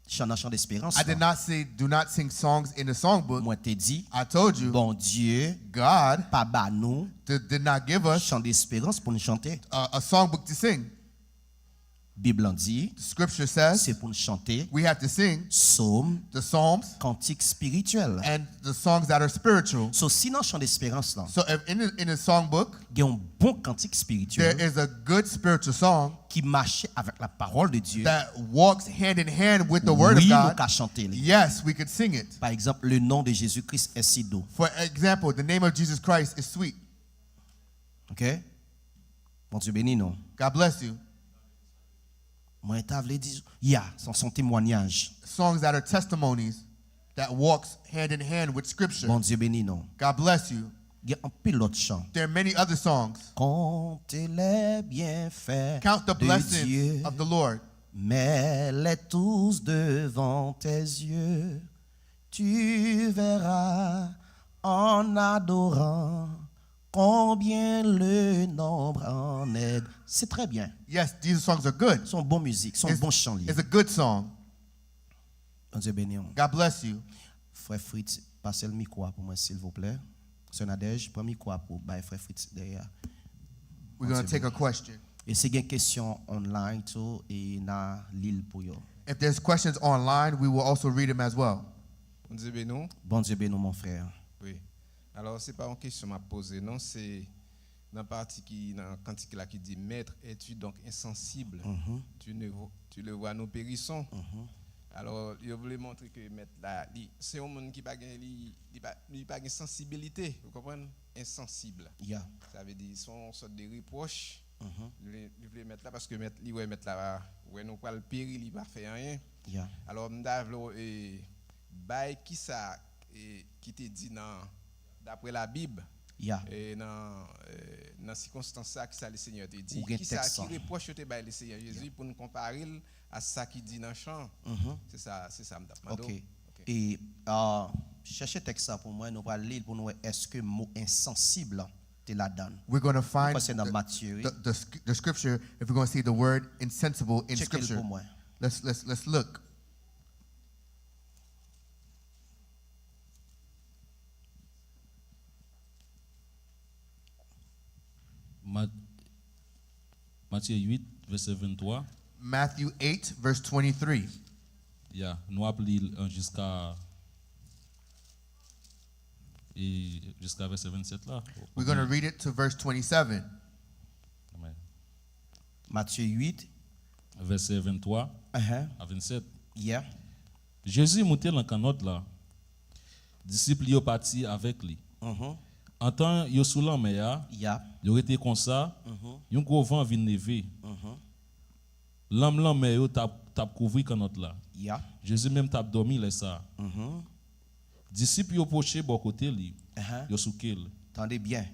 chan nan chan desperans. I did not say do not sing songs in the songbook. Mwen te di, I told you, Bondye God pa ba nou did, did not give us chan desperans pou n chante. A, a songbook to sing. Bib lan di, The scripture says se pou n chante we have to sing sòm, the Psalms kantik espirityèl. And the songs that are spiritual. So, si nan chan desperans lan, So if in the, in the songbook, gen yon bon kantik there espirityèl is a good spiritual song ki mache avèk la pawòl de Dye, that walks hand in hand with the Word of wi, nou God, ka chante li. Yes, we could sing it. Pa egzanp, le nom de Jésus-Christ est si doux. For example, the name of Jesus Christ is sweet. Ok? Bondye beni nou. God bless you. Mwen ta vle di, ya, se yon temwanyaj. Songs that are testimonies. that walks hand in hand with Scripture. Bondye beni nou. God bless you. Gen anpil lòt chan. There are many other songs. Compte les bienfaits Count the de blessings Dieu, of the Lord. Mets-les tous devant tes yeux. Tu verras en adorant combien le nombre en est. C'est très bien. Yes, these songs are good. Se yon bon mizik, se yon bon chan li ye. It's a good song. Bondye beni w. God bless you. Frè Fritz, pase l mikwo a pou mwen, silvouplè. Sè Nadège, pran mikwo a pou bay Frè Fritz dèyè a. We're going to take a question. E si gen kesyon online tou, e n a li l pou yo. If there's questions online, we will also read them as well. Bondye beni w. Bondye beni w, mon frè. Wi. Alò, se pa yon kesyon m ap poze, non, se nan pati ki nan kantik la ki di, Maître, es-tu donc insensible? Tu ne vo- Tu le vois, nous périssons. Alò, yo vle montre ke mèt la, li, se yon moun ki pa gen, li, li pa, li pa gen sansibilite, ou konprann? Ensansib. Yeah. Sa vle di, se yon sòt de repwòch. Li vle, li vle mèt la, paske mèt, li wè mèt la, wè nou pral peri, li pa fè anyen. Yeah. Alò, m ta vle w, e, bay kisa, e, ki te di nan, daprè Labib, Yeah. E nan, e, nan sikonstans sa, kisa Lesenyè te di? Ou gen tèks sa. Ki repwòch yo te bay Lesenyè Jezi pou n konpare l a sa ki di nan chan? Se sa, se sa m t ap mande w. Ok. E, a, chèche tèks sa pou mwen, nou pral li l pou nou wè èske mo ensansib la te ladan l. We're going to find the, the, the sc- the scripture if we're going to see the word insensible in scripture. Let's, let's, let's look. Mat- Matye uit, vèsè venntwa. Matthew eight, verse twenty-three. Ya, nou ap li l, an, jiska, e, jiska vèsè vennsèt la. We're going to read it to verse twenty-seven. Amen. Matye uit. Vèsè venntwa a vennsèt. Yeah. Jezi moute nan kannòt la. Disip li yo pati avèk li. Antan yo sou lanmè a, yo rete konsa, yon gwo van vin leve. Lanm lanmè yo t ap, t ap kouvri kannòt la. Jezi menm t ap dòmi lè sa a. Disip yo pwoche bò kote li, yo souke l. Tande byen.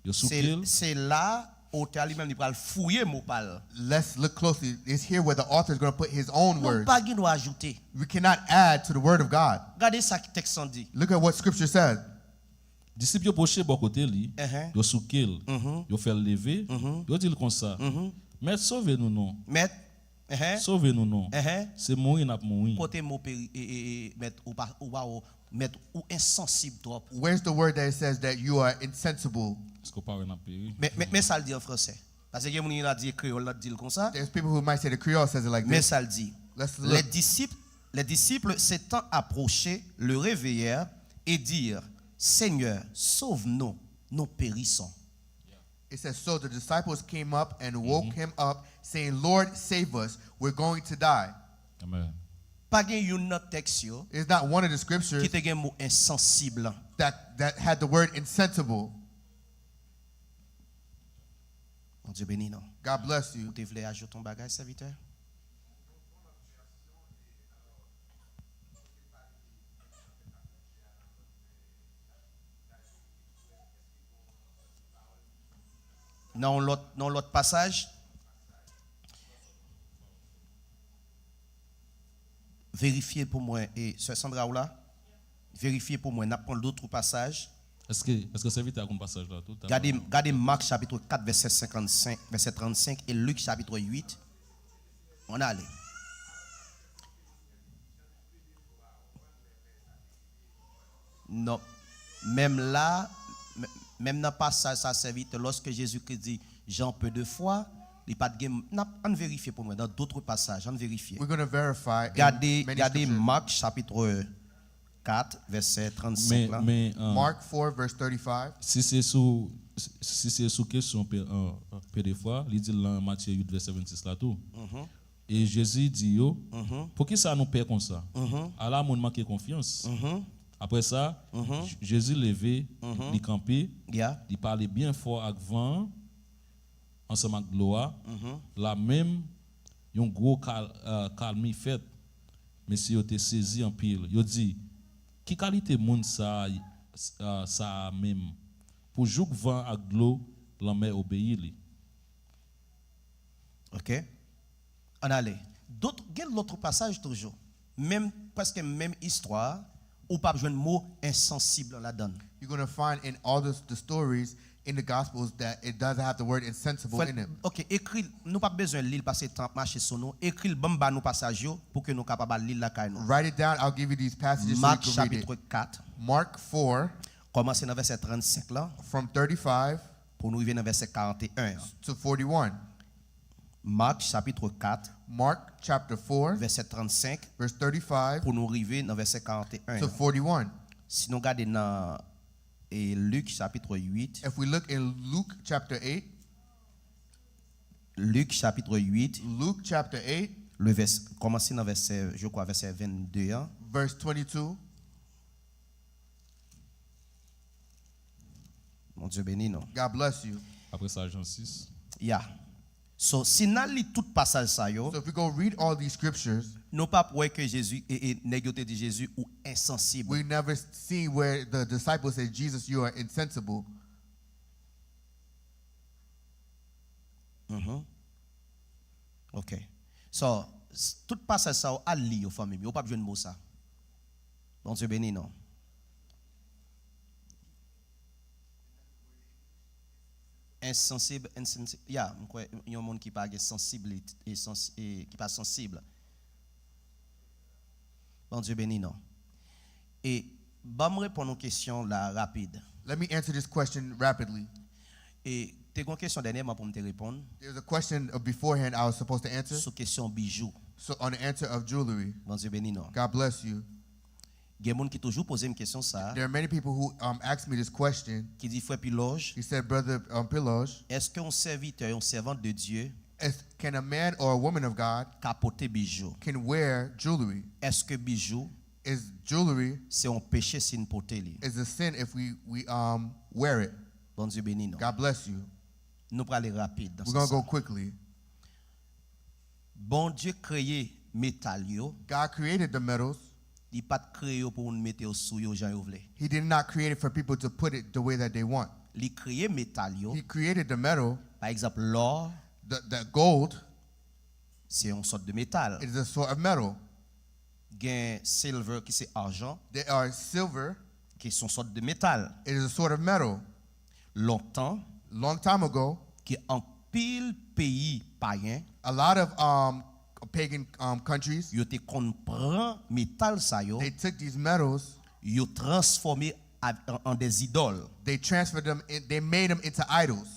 Yo souke l. Se la otè a li menm li pral fouye mo pa l. Let's look closely. It's here where the author is going to put his own words. Nou pa gen dwa ajoute. We cannot add to the word of God. Gade sa ki tèks lan di. Look at what scripture said. Disip yo pwoche bò kote li, yo souke l, yo fè l leve, yo di l konsa, Mèt, sove nou non. Mèt, Sove nou non. Se mouri n ap mouri. Kote mo peri, e, e, e, mèt, ou pa, ou pa, ou, mèt, ou ensansib twòp. Where's the word that it says that you are insensible? Èske w pa wè n ap peri? Men, men, men sa l di an fransè. Paske gen moun ki la di kreyòl la di l konsa. There's people who might say the Creole says it like this. Men sa l di. Let's look. Les disciples, les disciples s'étant approchés, le réveillèrent et dirent, Seigneur, sauve-nous, nous périssons. It says, So the disciples came up and woke him up, saying, Lord, save us, we're going to die. Amen. Pa gen youn nan tèks yo It's not one of the scriptures ki te gen mo ensansib lan. That, that had the word insensible. Bondye beni nou. God bless you. Ou te vle ajoute yon bagay, sèvitè? Nan yon lòt, nan yon lòt pasaj. Verifye pou mwen. E sè Sandra ou la? Verifye pou mwen. N ap pran lòt pasaj. Èske, èske sèvitè a konn pasaj la tou? Gade, gade Mak chapit kat vèsè senkannsenk, vèsè trannsenk e Lik chapit uit. Ann ale. Non. Menm la, men- menm nan pasaj sa sèvitè, lòske Jezikri di, J'ai peu de foi, li pa t gen, n ap, ann verifye pou mwen, dans d'autres passages, ann verifye. We're going to verify in Gade, many gade scriptures. Mak chapit kat, vèsè trannsenk la. Men, men, an, Mark four, verse thirty-five. Si se sou, si se sou kesyon pe, an, pe de fwa, li di l nan Matye uit, vèsè vennsis la tou. E Jezi di yo, Poukisa nou pè konsa? Ala moun manke konfyans. Apre sa, J- Jezi leve, li kanpe, li pale byen fò ak van an, ansanm ak dlo a. La menm, yon gwo kal, eh, kalmi fèt. Mesye yo te sezi anpil. Yo di, Ki kalite moun sa, sa a menm, pou jouk van ak dlo lanmè obeyi li? Ok. Ann ale. Dot, gen lòt pasaj toujou. Menm, prèske menm istwa, ou p ap jwenn mo ensansib ladan l. You're going to find in all the, the stories in the Gospels that it doesn't have the word insensible in it. Ok, ekri l. Nou p ap bezwen li l paske tan ap mache sou nou. Ekri l, ban m ba nou pasaj yo pou ke nou kapab al li l lakay nou. Write it down. I'll give you these passages so you Mak can read it. Chapit kat, Mark four, kòmanse nan vèsè trannsenk lan from thirty-five pou nou rive nan vèsè karanteyen an. to forty-one. Mak chapit kat, Mark chapter four, vèsè trannsenk verse thirty-five pou nou rive nan vèsè karanteyen to an. forty-one. Si nou gade nan e Lik chapit uit, If we look in Luke chapter eight, Lik chapit uit, Luke chapter eight, le vès, kòmanse nan vèsè, je crois, vèsè vennde an. verse twenty-two. Bondye beni nou. God bless you. Apre sa, Jan sis. Ya. So, si n al li tout pasaj sa yo, So if we go read all these scriptures, nou p ap wè ke Jezi, e, e, nèg yo te di Jezi, ou ensansib. we never see where the disciples said, "Jesus, you are insensible." Mhm. Ok. So, s- tout pasaj sa yo, al li yo, fanmi m, yo p ap jwenn mo sa. Bondye beni nou. Ensansib, ensansib, ya, m kwè yon moun ki pa gen sansiblite, e sans, e ki pa sansib. Bondye beni nou. E ban m reponn yon kesyon la rapid. Let me answer this question rapidly. E te gen yon kesyon dènyèman pou m te reponn There's a question uh, beforehand I was supposed to answer. Sou kesyon bijou. So on the answer of jewelry, Bondye beni nou. God bless you. Gen moun ki toujou poze m kesyon sa a, There are many people who um, ask me this question. Ki di, Frè Piloj, He said, "Brother um, Piloj, èske yon sèvitè, yon sèvant de Dye, is, can a man or a woman of God ka pote bijou? can wear jewelry? Èske bijou Is jewelry se yon peche si n pote li?" is a sin if we we um wear it?" Bondye beni nou. God bless you. Nou prale rapid nan We're sans gonna go sa. Quickly. Bondye kreye metal yo, God created the metals. Li pa t kreye yo pou moun mete yo sou yo jan yo vle. He did not create it for people to put it the way that they want. Li kreye metal yo. He created the metal, Pa egzanp, lò, the, the gold. Se yon sòt de metal. It is a sort of metal. Gen silver ki se ajan, There are silver. Ki se yon sòt de metal. It is a sort of metal. Lontan, Long time ago, ki anpil peyi payen, a lot of um, pagan um, countries, yo te konn pran metal sa yo, they took these metals, yo transfòme a- an, an de zidòl. They transferred them, in, they made them into idols.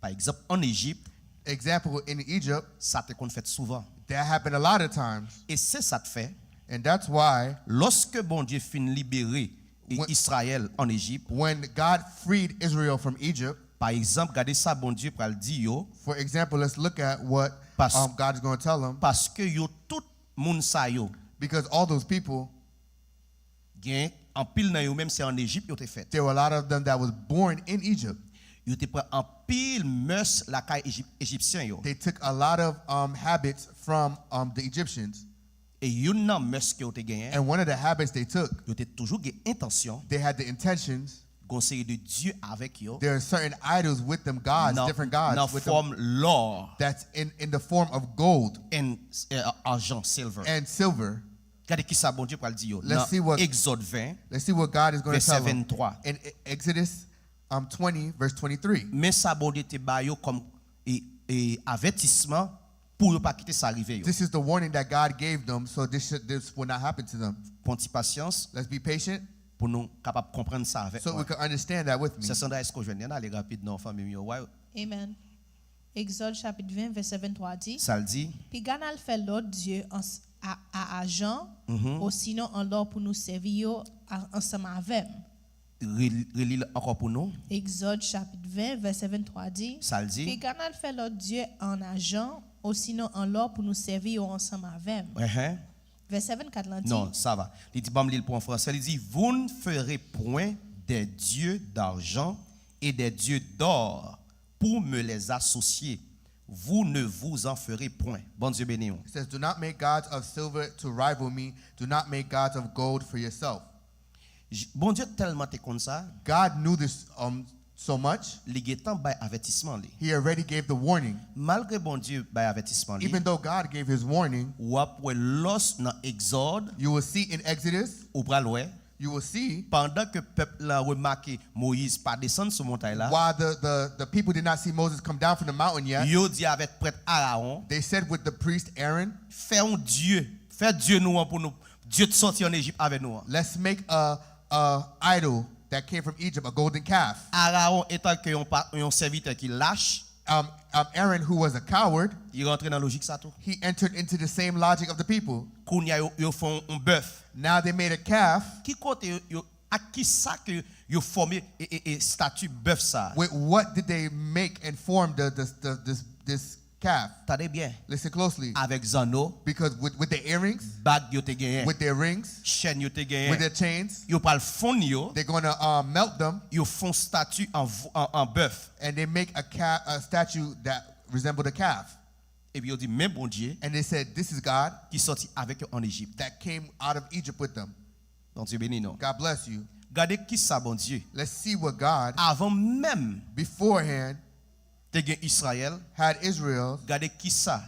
Pa egzanp, an Ejip, Example, in Egypt, sa te konn fèt souvan. That happened a lot of times. E se sa k fè, And that's why lòske Bondye fin libere e When- Izrayèl an Ejip, when God freed Israel from Egypt, pa egzanp, gade sa Bondye pral di yo, for example, let's look at what Pas- um, God is going to tell them. Paske yo tout moun sa yo, Because all those people, gen anpil nan yo menm se an Ejip yo te fèt. there were a lot of them that was born in Egypt. Yo te pran anpil mès lakay Ejip, Ejipsyen yo. They took a lot of um, habits from um, the Egyptians. E youn nan mès ke yo te genyen, And one of the habits they took, yo te toujou gen entansyon, they had the intentions. Gon seri de dye avèk yo, There are certain idols with them, gods, nan, different gods nan with them. Fòm lò That's in, in the form of gold and eh, ajan, silver. And silver. Gade ki sa Bondye pral di yo Let's nan see what- Egzòd ven, Let's see what God is going to vèsè tell them. venntwa. In E- Exodus um, twenty, verse twenty-three. Men sa Bondye te ba yo kòm e, e, avètisman pou yo pa kite sa rive yo. This is the warning that God gave them, so this should, this will not happen to them. Pran ti pasyans Let's be patient pou nou kapab konprann sa avèk so we mwen. can understand that with me. Sè Sandra, èske w jwenn li? Ann ale rapid non, fanmi m yo. Why? Amen. Egzòd chapit ven, vèsè venntwa di, Sa l di, Piga n al fè lòt dye an s- a, a ajan, osinon an lò pou nou sèvi yo a- ansanm avè m. reli reli l ankò pou nou. Egzòd chapit ven, vèsè venntwa di, Sa l di, Piga n al fè lòt dye an ajan, osinon an lò pou nou sèvi yo ansanm avè m. Enhen. Vèsè vennkat lan di, Non, sa va. Li di, ban m li l pou an fransè. Li di, Vous ne ferez point des dieux d'argent et des dieux d'or pour me les associer. Vous ne vous en ferez point. Bondye beni w. It says, "Do not make gods of silver to rival me. Do not make gods of gold for yourself." J- Bondye tèlman te konn sa, God knew this um, so much, li gentan bay avètisman li. he already gave the warning. Malgre Bondye bay avètisman li, Even though God gave his warning, w ap wè lòs nan Egzòd, you will see in Exodus, ou pral wè, you will see pandan ke pèp la remake Moyiz pa desann sou montay la, why the, the, the people did not see Moses come down from the mountain yet. Yo di avèk prèt Arawon, They said with the priest Aaron, fè yon dye, fè dye nou an pou nou, dye t sòti ann Ejip avè nou an. Let's make a, a idol that came from Egypt, a golden calf. Arawon, etan ke yon, pa- yon sèvitè ki lach, Um, um, Aaron, who was a coward, li rantre nan lojik sa tou. He entered into the same logic of the people. Kounye a, yo, yo fè yon, yon bèf. Now they made a calf. Ki kote yo, yo ak ki sa ke yo fòme e, e, e stati bèf sa a? With what did they make and form the, the, the, this, this calf? Tande byen. Listen closely. Avèk zanno, Because with, with their earrings, bag yo te genyen, with their rings, chèn yo te with their genyen, chains, yo pral fonn yo, they're going to uh, melt them, yo fè yon stati an, v- an, an bèf. and they make a, ca- a statue that resembled a calf. Epi yo di, men Bondye And they said, "This is God ki sòti avèk yo ann Ejip. that came out of Egypt with them." Bondye beni nou. God bless you. Gade ki sa Bondye, Let's see what God, avan menm beforehand, te gen Izrayèl, had Israel. Gade ki sa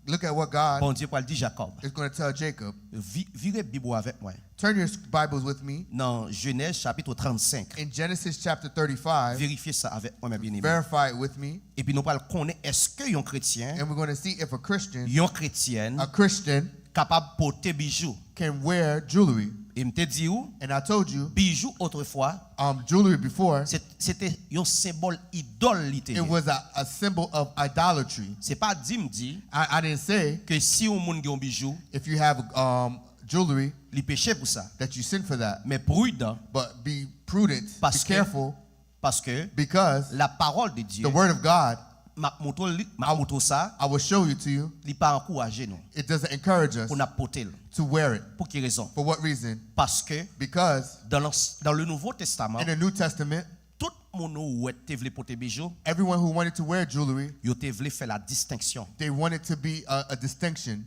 Look at what God Bondye pral di Jakòb. is going to tell Jacob. Vi- vire Bib ou avèk mwen. Turn your Bibles with me Nan Jenèz chapit trannsenk. in Genesis chapter thirty-five. Verifye sa avèk mwen, men byeneme. Verify it with me. Epi nou pral konnen èske yon kretyen, And we're going to see if a Christian, yon kretyèn, a Christian, kapab pote bijou. can wear jewelry. E m te di ou, And I told you, bijou otrefwa, um, jewelry before, se se te yon senbòl idòl li te it ye. Was a, a symbol of idolatry. Se pa di m di I, I didn't say ke si yon moun gen yon bijou, if you have um, jewelry li peche pou sa. That you sin for that. Men pridan, But be prudent, Paske- be careful, paske because la parole de Dieu, the word of God, m ap montre li, m ap montre sa, I will show you to you, li pa ankouraje nou it doesn't encourage us pou n ap pote l. To wear it. Pou ki rezon? For what reason? Paske Because dans l'ans- dans le Nouveau Testament, in the New Testament, tout moun ou wè te vle pote bijou, everyone who wanted to wear jewelry, yo te vle fè la distenksyon. They wanted to be a, a distinction,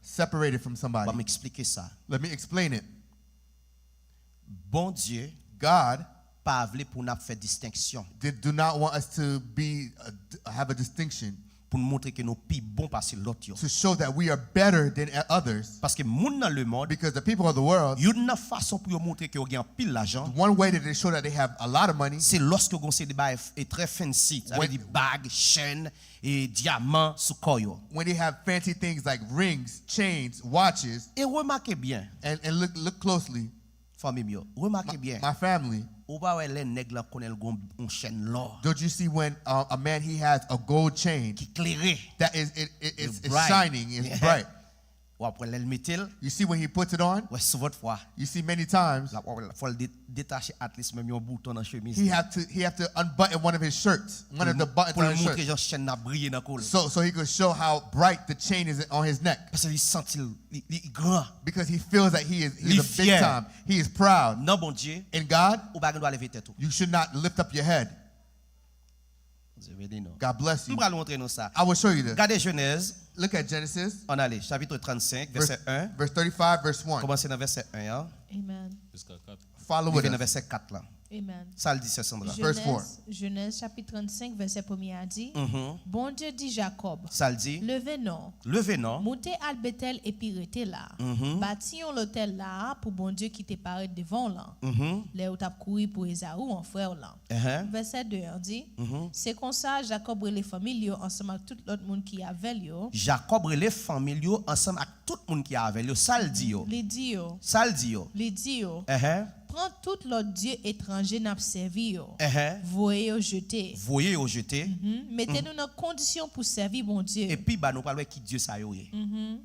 separated from somebody. Ban m eksplike sa. Let me explain it. Bondye God pa vle pou n ap fè distenksyon, did, do not want us to be uh, d- have a distinction pou n montre ke nou pi bon pase lòt yo. To show that we are better than o- others. Paske moun nan lemonn, Because the people of the world, youn nan fason pou yo montre ke yo gen anpil lajan, one way that they show that they have a lot of money, se lòske yo gon seri de bagay f- e trè fancy, sa vle When- di bag, chèn, e dyaman sou kò yo. When they have fancy things like rings, chains, watches, E remake byen, and, and look, look closely. Fanmi m yo, remake byen. My family, Ou pa wè lè nèg lan konnen l gon yon chèn lò don't you see when uh, a man he has a gold chain ki klere. That is it, it, it's, it's Bright. Shining, it's Yeah. Bright. W ap wè lè l mete l, You see when he puts it on, wè souvant fwa. You see many times L ap wè fò l de- detache at least menm yon bouton nan chemiz he li. Have to he have to unbutton one of his shirts, one of the buttons Pou on l his montre shirt, jan chèn nan briye nan kou l. so so he could show how bright the chain is on his neck. Paske li santi l, li, li gran. Because he feels that he is he's Li a big fyè. Time. He is proud. Nan Bondye, In God, ou pa gen dwa leve tèt ou. You should not lift up your head. Bondye beni nou. God bless M you. Pral montre nou sa. I will show you this. Gade Jenèz. Look at Genesis. Ann ale, chapit trannsenk, vèsè en. Verse thirty-five, verse one. Kòmanse nan vèsè en an. Amen. Jiska kat. Follow with Rive nan us. Vèsè kat la. Amen. Sa l di, sè Sandra? Verse four. Genèse, Genèse chapitre trente-cinq, verset premier a dit, Mhm. Bondye di Jakòb, Sa l di? Leve non, Leve non. Monte al Bétel epi rete la. Mhm. Bâti yon lotèl la pou Bondye ki te parèt devan w lan. Mhm. Lè ou t ap kouri pou Ezaou, an frè w lan. Ehe. Vèsè de an di, Mhm. Se konsa Jakòb rele fanmi l yo ansanm ak tout lòt moun ki avè l yo. Jakòb rele fanmi l yo ansanm ak tout moun ki avè l yo. Sa l di yo? Li di yo, Sa l di yo? Li di yo, Ehe. Pran tout lòt dye etranje n ap sèvi yo. Ehe. Voye yo jete. Voye yo jete. Mhm. Mete nou nan kondisyon pou sèvi Bondye. Epi ba nou pral wè ki dye sa yo ye. Mhm.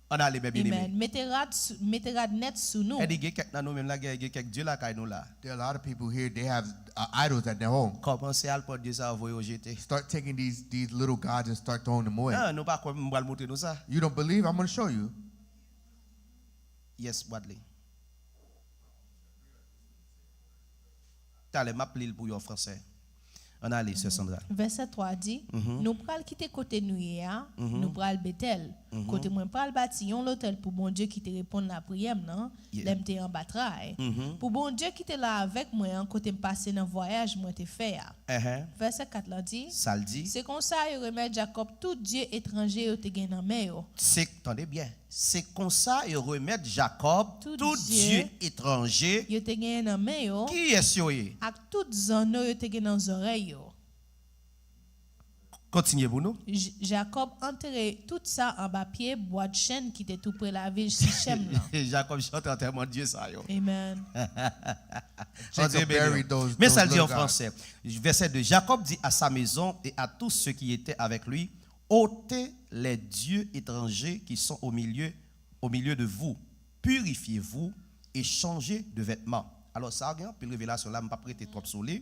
Ann ale, men byeneme. Amen. Mete rad, sou- mete rad nèt sou nou. Èdi gen kèk nan nou menm la, gen gen kèk dye lakay nou la. There are a lot of people here. They have uh, idols at their home. Kòmanse al pran dye sa yo, voye yo jete. Start taking these these little gods and start throwing them away. Ah, nou pa kwè, m pral montre nou sa. You don't believe? I'm going to show you. Yes, Bradley. Talè, m ap li l pou yo an fransè. Ann ale, sè Sandra. Vèsè twa di, Mhm. Nou pral kite kote nou ye a, Mhm. nou pral Betèl, Mhm. kote mwen pral bati yon lotèl pou Bondye ki te reponn lapriyè m nan, Yeah. lè m te anba tray. Mhm. Pou Bondye ki te la avèk mwen an kote m pase nan vwayaj mwen te fè a. Ehe. Vèsè kat la di, Sa l di. Se konsa yo remèt Jakòb tout dye etranje yo te gen nan men yo. Se, tande byen. Se konsa yo remèt Jakòb Tout tout dye dye etranje. Yo te genyen nan men yo, Kiyès yo ye? Ak tout zanno yo te gen nan zòrèy yo. Kontinye pou nou. J- Jakòb antere tout sa anba pye bwa chèn ki te tou pre lavil Sichèm lan. Jakòb chante antèman dye sa yo. Amen. Bondye Jacob beni w. buried those, Men those sa l di little an gods. fransè. Verset deux. Jacob dit à sa maison et à tous ceux qui étaient avec lui, Ôtez les dieux étrangers qui sont au milieu, au milieu de vous. Purifiez-vous et changez de vêtements. Alò, sa gen anpil revelasyon la, m p ap rete twòp sou li.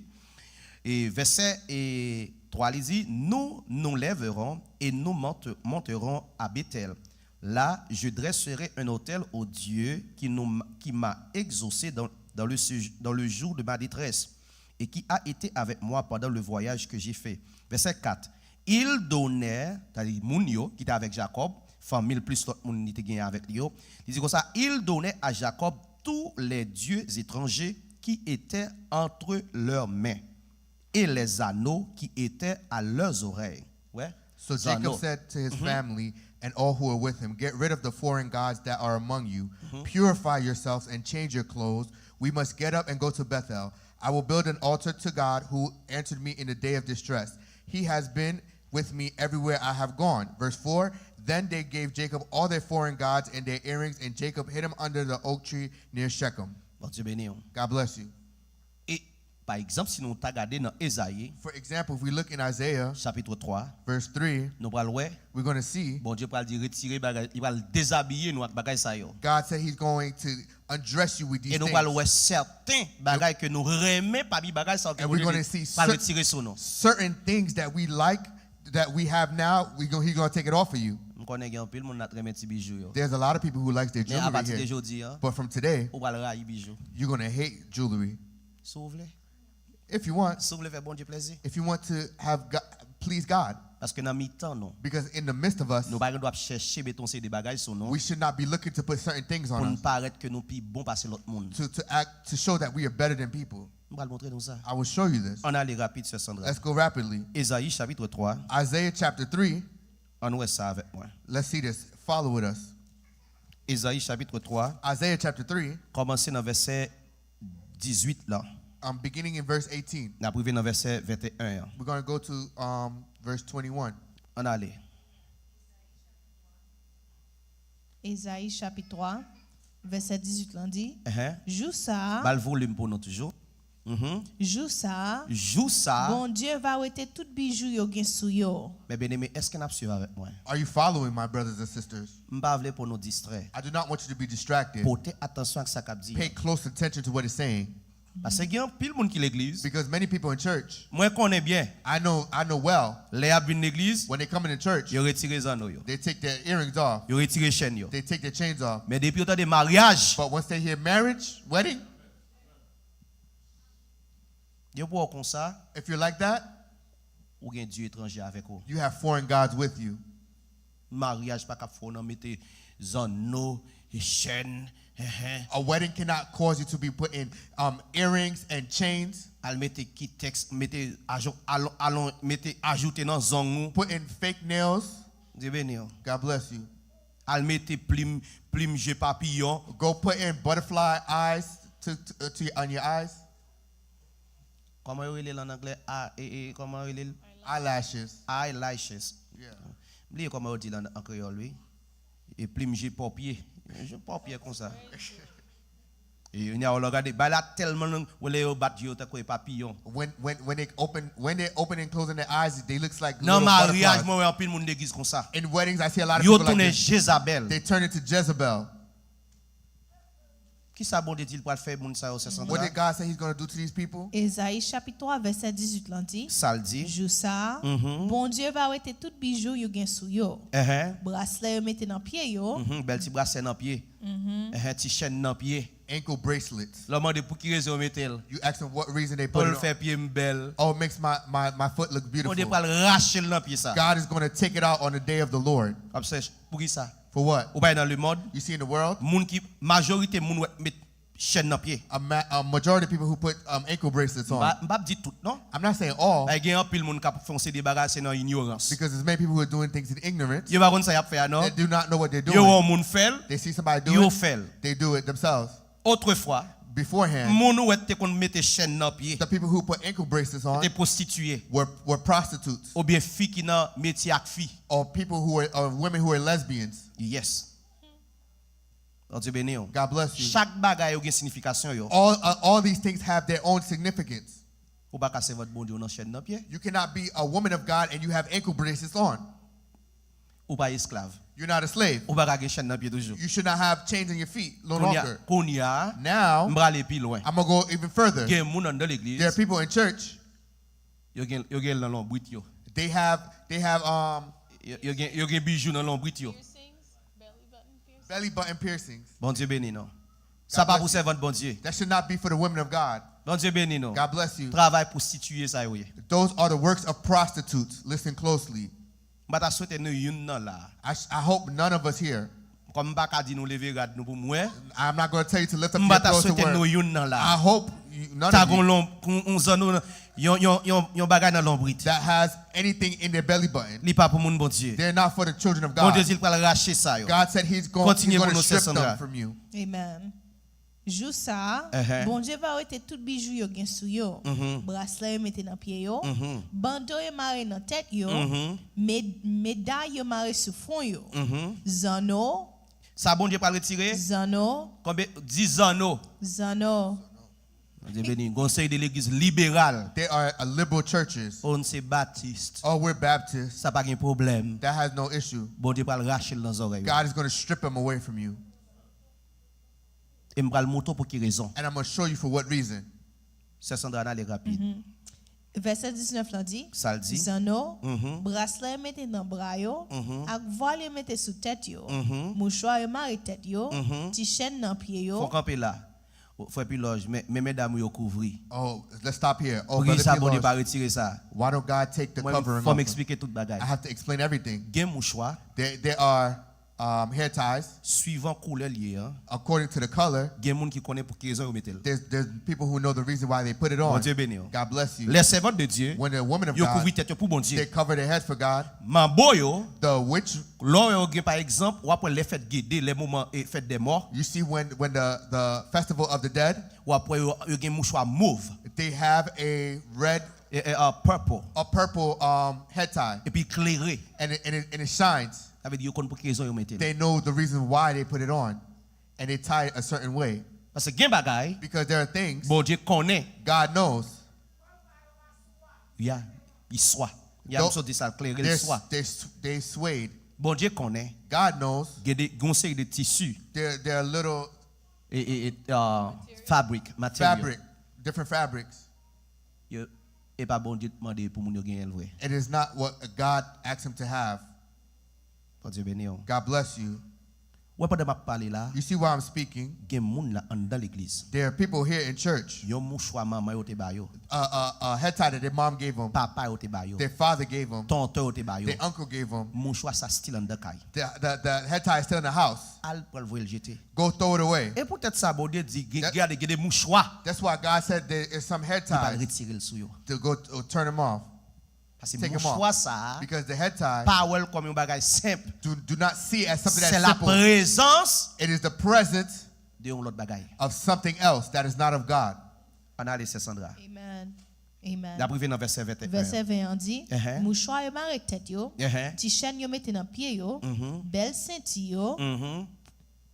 E vèsè e, twa, li di, Nous nous lèverons et nous monte- monterons à Béthel. Là, je dresserai un autel au Dieu qui, nous, qui m'a exaucé dans, dans le, séj- dans le jour de ma détresse et qui a été avec moi pendant le voyage que j'ai fait. Verset quatre. Ils donnèrent, c'est-à-dire moun yo ki te avèk Jakòb, fanmi l plis lòt moun li te genyen avèk li yo, li di konsa, Ils donnèrent à Jacob tous les dieux étrangers qui étaient entre leurs mains et les anneaux qui étaient à leurs oreilles. Ouais. So Zanno. Jacob said to his family and all who were with him, Get rid of the foreign gods that are among you. Purify yourselves and change your clothes. We must get up and go to Bethel. I will build an altar to God who answered me in the day of distress. He has been with me everywhere I have gone. Verse four. Then they gave Jacob all their foreign gods and their earrings, and Jacob hid him under the oak tree near Shechem. Bondye beni w. God bless you. E pa egzanp, si nou ta gade nan Ezayi, For example, if we look in Isaiah chapit twa, verse three, nou pral wè, we're going to see Bondye pral di retire bagay, li pral dezabiye nou ak bagay sa yo. God said he's going to undress you with these E nou pral things. Wè sèten bagay ke nou renmen pami bagay sa yo ke And we're Bondye gonna di see pral cer- retire sou nou. Certain things that we like, that we have now, we go, he's going to take it off of you. M konnen gen anpil moun la t renmen ti bijou yo. There's a lot of people who like their Men a jewelry pati de here. jodi a, But from today, ou pral rayi bijou. You're going to hate jewelry. Si w vle. If you want, Si w vle fè Bondye plezi. If you want to have God, please God. Paske nan mitan nou, Because in the midst of us, nou pa gen dwa ap chèche mete yon seri de bagay sou nou we should not be looking to put certain things pou on n us parèt ke nou pi bon pase lòt moun. to, to act to show that we are better than people. M pral montre nou sa. I will show you this. Ann ale rapid, sè Sandra. Let's go rapidly. Ezayi chapit twa, Isaiah chapter three. Ann wè sa avèk mwen. Let's see this. Follow with us. Ezayi chapit twa, Isaiah chapter three, kòmanse nan vèsè dizuit la. um, beginning in verse eighteen. N ap rive nan vèsè venteyen an. We're going to go to um, verse twenty-one. Ann ale. Ezayi chapit twa, vèsè dizuit lan di, Ehe. Jou sa a, Ba l volim pou nou toujou. Mhm. Jou sa a, Jou sa a. Bondye va wete tout bijou yo gen sou yo. Men byeneme, èske n ap swiv avèk mwen? Are you following, my brothers and sisters? M pa vle pou nou distrè. I do not want you to be distracted. Pote atansyon ak sa k ap di. Pay close attention to what it's saying. Paske gen anpil moun ki legliz. Because many people in church, Mwen konnen byen, I know, I know well, lè y ap vin legliz, when they come into church, yo retire zanno yo. They take their earrings off. Yo retire chèn yo. They take their chains off. Men depi yo tande maryaj, But once they hear marriage, wedding, yo pran w konsa, if you're like that, ou gen dye etranje avèk ou. You have foreign gods with you. Maryaj pa ka fè w nan mete zanno, chèn, ehe. A wedding cannot cause you to be putting um, earrings and chains. Al mete kitèks, mete ajon, alon, alon, mete ajoute nan zong ou. Putting fake nails. Dye beni w. God bless you. Al mete plim, plim je papiyon. Go put in butterfly eyes to, to, uh, to on your eyes. Kòman yo rele l an anglè? A, e, e, kòman yo rele l? Eyelashes. Eyelashes. Yeah. M bliye kòman yo di l an, an kreyòl, wi. E plim je pòpye. Je pòpye konsa. E yo, lè w gade, bay la tèlman long, ou lè yo bat je yo tankou e papiyon. When when when they open when they open and closing their eyes, they looks like Nan little maryaj, butterflies. Mwen wè anpil moun legliz konsa. In weddings, I see a lot of Yo people like tounen this. Jezabèl. They turn into Jezebel. Kisa Bondye di l pral fè moun sa yo, sè Sandra? What did God say He's going to do to these people? Ezayi chapit twa, vèsè dizuit lan di, Sa l di. Jou sa a, Mhm. Bondye va wete tout bijou yo gen sou yo. Ehe. Braslè yo mete nan pye yo. Mhm. Bèl ti braslè nan pye. Ehe, ti chèn nan pye. ankle bracelets. Lè w mande pou ki rezon yo mete l. You ask them what reason they Pou put l it fè on. Pye m bèl. Oh, it makes my, my, my foot look Bondye beautiful. Pral rache l nan pye sa. God is going to take it out on the day of the Lord. Ap sèch pou ki sa? For what? Ou bay nan lemond. You see in the world, Moun ki, majorite moun wè met chèn nan pye. A, ma- a majority of people who put um, ankle bracelets M on. pa m p ap di tout, non. I'm not saying all, Ay, gen anpil moun k ap fè yon seri de bagay se nan inyorans. Because there's many people who are doing things in ignorance. Yo pa konn sa y ap fè a, non. They do not know what they're doing. Yo wè yon moun fè l, They see somebody do yo it, fè l. They do it themselves. Otrefwa, Beforehand, moun ou wè te konn mete chèn nan pye, the people who put ankle bracelets on te pwostitiye, were, were prostitutes oubyen fi ki nan metye ak fi. Or people who are, or women who are lesbians. Yes. Bondye beni w. God bless you. Chak bagay yo gen sinifikasyon yo. All, uh, all these things have their own significance. Ou pa ka sèvant Bondye w nan chèn nan pye. You cannot be a woman of God and you have ankle bracelets on. Ou pa esklav. You're not a slave. Ou pa ka gen chèn nan pye toujou. You should not have chains on your feet no Kounye a, longer. Kounye a, m Now, prale pi lwen. I'm gonna go even further. Gen moun anndan legliz, There are people in church. Yo gen, yo gen l nan lonbrit yo. They have, they have, um, Yo, yo gen, yo gen bijou nan lonbrit yo. Piercings, belly button piercings. Belly button piercings. Bondye beni nou. Sa pa pou sèvant Bondye. That should not be for the women of God. Bondye beni nou. God bless you. Travay pwostitiye sa yo ye. Those are the works of prostitutes. Listen closely. M pa ta swete nou youn nan la. I, sh- I hope none of us here. Kòm m pa ka di nou leve rad nou pou m wè. I'm not going to tell you to lift up M your pa ta clothes to swete nou work. youn nan la. I hope you, none Ta of gon you lon, yon, yon, yon, yon bagay nan lonbrit. That has anything in their belly button. Li pa pou moun Bondye. They're not for the children of God. Bondye di l pral rache sa yo. God said he's going, Kontinye he's pou going to nou, Sè strip them Sandra. From you. Amen. Jou sa a, Ehe. Bondye va wete tout bijou yo gen sou yo, Mhm. braslè yo mete nan pye yo, Mhm. bando yo mare nan tèt yo, Mhm. med- meday yo mare sou fwon yo, Mhm. zanno, Sa Bondye pral retire? Zanno. Konbyen? Dis zanno. Zanno. Bondye beni. Gon seri de legliz liberal. There are uh, liberal churches. Oh, n se Baptist. Oh, we're Baptist. Sa pa gen pwoblèm. That has no issue. Bondye pral rache l nan zòrèy ou. God is going to strip him away from you. E m pral montre w pou ki rezon. And I'm going to show you for what reason. Sè Sandra, n ale rapid. Vèsè diznèf lan di, Sa l di? Zanno, Mhm. braslè yo mete nan bra yo, Mhm. ak vwal yo mete sou tèt yo, Mhm. mouchwa yo mare tèt yo, Mhm. ti chèn nan pye Fò yo, kanpe la. O, frè Pilòj, men, men medam ou yo kouvri. Oh, let's stop here. Oh, Poukisa Brother Bondye pa Piloge, retire sa? Why don't God take the Mwen, covering fò m off? Eksplike tout bagay. I have to explain everything. Gen mouchwa, There, there are um, hair ties. Suivan koulè l ye an, According to the color, gen moun ki konnen pou ki rezon yo mete l. There's, there's people who know the reason why they put it on. Bondye beni w. God bless you. Les servantes de Dieu, When the women of yo God, kouvri tèt yo pou they Bondye. Cover their head for God. Manbo yo, The witch, lò yo gen pa egzanp, w ap wè lè fèt Gede, lè moman e fèt dè mò. You see when, when the, the festival of the dead, W ap wè yo, yo gen mouchwa mov. They have a red, E, e, uh, purple. A purple um, head tie. Epi klere. And it, and, it, and it shines. Sa vle di yo konn pou ki rezon yo mete l. They know the reason why they put it on. And they tie it a certain way. Paske gen bagay. Because there are things. Bondye konnen. God knows. Ya, li swa. Ya, m sot di sa, klere, li swa. They, they swayed. Bondye konnen. God knows. Gen de, gen yon seri de tisi. There, there are little. E, e, e, uh, fabric, material. Fabric, different fabrics. Yo, e pa Bondye t mande pou moun yo genyen l vre. It is not what God asked him to have. Bondye beni w. God bless you. Wè, pandan m ap pale la, You see why I'm speaking? Gen moun la anndan legliz. There are people here in church. Yon mouchwa manman yo te ba yo. A, a, a head tie that their mom gave them. Papa yo te ba yo. Their father gave them. Tonton yo te ba yo. Their uncle gave them. Mouchwa sa still anndan kay. The, the, the head tie is still in the house. Al pral voye l jete. Go throw it away. E poutèt sa, Bondye di, gen, That- gade, gen de mouchwa. That's why God said there is some head Li pral ties retire l sou yo. To go to, turn them off. Paske Take 'em mouchwa off. Sa a, Because the head tie, pa wè l kòm yon bagay senp. Do, do not see it as something Se that's la simple. Prezans It is the presence de yon lòt bagay. Of something else that is not of God. Ann ale, Sè Sandra. Amen. Amen. N ap rive nan vèsè venteyen. Vèsè ven an di, Ehe. Mouchwa yo mare tèt yo, Ehe. Ti chèn yo mete nan pye yo, Mhm. Bèl senti yo, Mhm.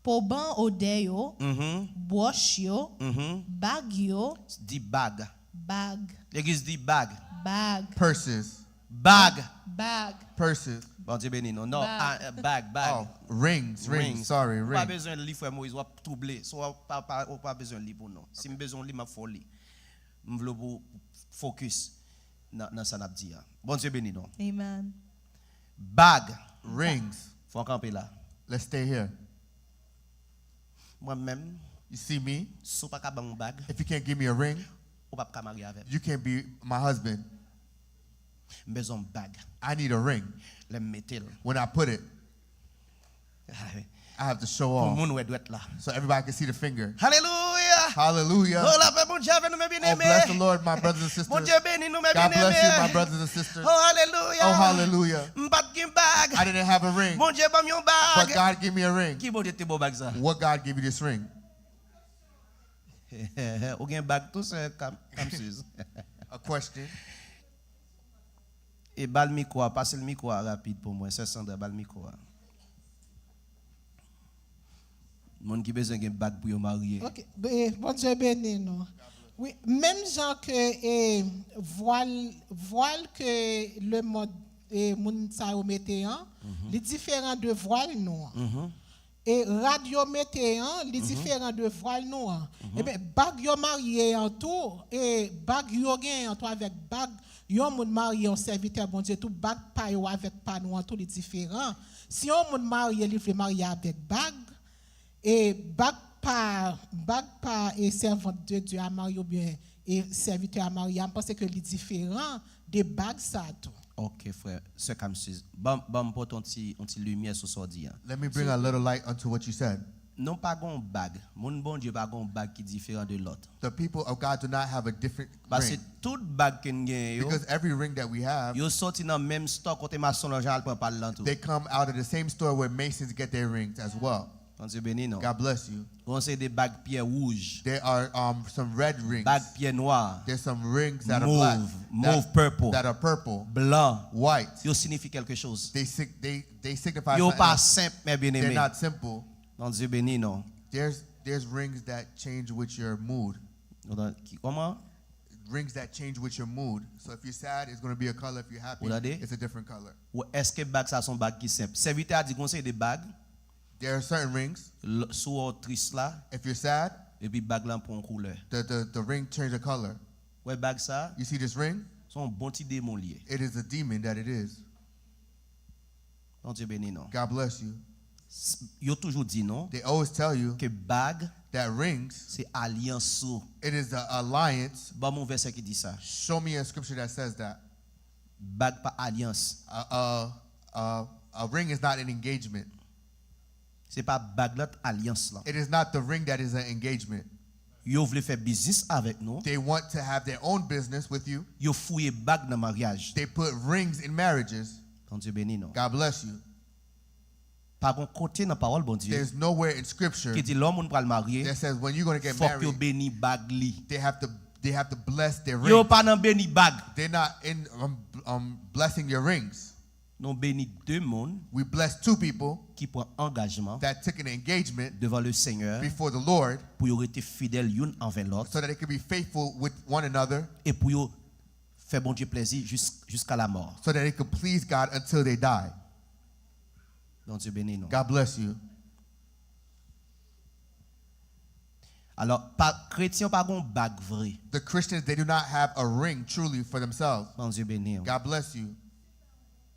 Poban odè yo, Mhm. Bwòch yo, Mhm. Bag yo, Di bag. Bag. Legliz di bag. Bag. Purses. Bag. Bag. Purses. Bondye beni nou. Non, Bag. ah, bag, bag. Oh, rings, rings. Sorry, Ou pa rings. Bezwen li, frè Moyiz, w ap twouble. So, w pa, pa, ou pa bezwen li pou nou. Si m bezwen li, m ap fè w li. M vle w pou fokis nan, nan sa n ap di a. Bondye beni nou. Amen. Bag. Rings. Fò w kanpe la. Let's stay here. Mwen menm, You see me? Si w pa ka ban m yon bag, If you can't give me a ring, ou p ap ka marye avè m. You can't be my husband. M bezwen yon bag. I need a ring. Lè m mete l. When I put it, Ay, I have to show pou off moun wè dwèt la. So everybody can see the finger. Alelouya! Hallelujah. Oh, lapè Bondye avè nou, men Oh, byeneme. Bless the Lord, my brothers and sisters. Bondye beni nou, men God bless you, my byeneme. brothers and sisters. Oh, alelouya! Oh, hallelujah. M pa t gen bag. I didn't have a ring, Bondye ban m yon but bag. God gave me a ring. Ki Bondye te ba w bag sa? What God gave you this ring? Ou gen bag tou, sè Kam- Kamsiz. A question. E ba l mikwo a, pase l mikwo a rapid pou mwen. Sè Sandra, ba l mikwo a. Moun ki bezwen gen bag pou yo marye. Ok, be- Bondye beni nou. Wi, menm jan ke e, vwal, vwal ke lemonn e, moun sa yo mete an, li diferan de vwal nou an. E rad yo mete an, li diferan de vwal nou an. Ebyen, bag yo marye an tou, e bag yo genyen an tou avèk bag yon moun marye, yon sèvitè Bondye tou, bag pa yo avèk pa nou an tou, li diferan. Si yon moun marye, li vle marye avèk bag, e bag pa, bag pa e sèvant de Dye a marye oubyen e sèvitè a marye a, m panse ke li diferan de bag sa tou. Ok, frè, sè Kamsiz. Ban ban m pote yon ti, yon ti limyè sou sa w di an. Let me bring a little light unto what you said. Nou pa gen yon bag. Moun Bondye pa gen yon bag ki diferan de lòt. The people of God do not have a different Paske ring. Tout bag ke n genyen yo, Because every ring that we have, yo soti nan menm store kote mason lonjan al pran pa l lan tou. They come out of the same store where Masons get their rings as well. Bondye beni nou. God bless you. Gon se de bag pyè wouj, There are um, some red rings. Bag pyè nwa, There's some rings that are black, mauve, mauve purple, that are purple, blan. White. Yo sinifye kèlke choz. They sig- they they signify Yo something pa else. Senp, men They're byeneme. Not simple. Bondye beni nou. There's there's rings that change with your mood. Ou tan- ki- Kòman? Rings that change with your mood. So if you're sad, it's going to be a color. If you're happy, Ou tande? It's a different color. Ou èske bag sa se yon bag ki senp? Sèvitè a di gon se de bag, There are certain rings. l- sou w tris la, If you're sad, epi bag lan pran yon koulè. The the, the ring turns a color. Wè bag sa? You see this ring? Se yon bon ti demon li ye. It is a demon that it is. Bondye beni nou. God bless you. S- Yo toujou di nou They always tell you ke bag that rings, se alyans ou. It is the alliance. Ban m yon vèsè ki di sa. Show me a scripture that says that. Bag pa alyans. A, a, a, a ring is not an engagement. Se pa bag lan t alyans lan. It is not the ring that is an engagement. Yo vle fè biznis avèk nou. They want to have their own business with you. Yo fouye bag nan maryaj. They put rings in marriages. Bondye beni nou. God bless you. Pa gon kote nan pawòl Bondye There's nowhere in scripture ki di lè yon moun pral marye, that says when you're going to get fòk yo married, beni bag li. They have to they have to bless their Yo ring. Pa nan beni bag. They're not in um, um, blessing your rings. Nou beni de moun We bless two people ki pran angajman that took an engagement devan le Senyè before the Lord pou yo rete fidèl youn anvè lòt so that they could be faithful with one another e pou yo fè Bondye plèzi jis- jiska lamò. So that they could please God until they die. Bondye beni nou. God bless you. Alò, pa kretyen pa gon bag vre. The Christians, they do not have a ring truly for themselves. Bondye beni w. God bless you.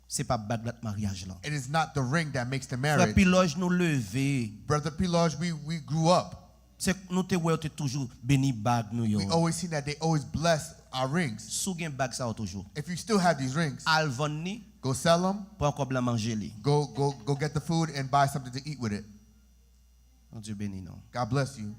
Se pa bag lan t maryaj lan. It is not the ring that makes the Frè marriage. Pilòj, nou leve. Brother Piloj, we, we grew up. Se nou te wè yo te toujou beni bag nou yo. We always seen that they always bless our rings. Si w gen bag sa yo toujou, If you still have these rings, al vann li, go sell them. Pran kòb lan manje li. Go go go get the food and buy something to eat with it. Bondye beni nou. God bless you.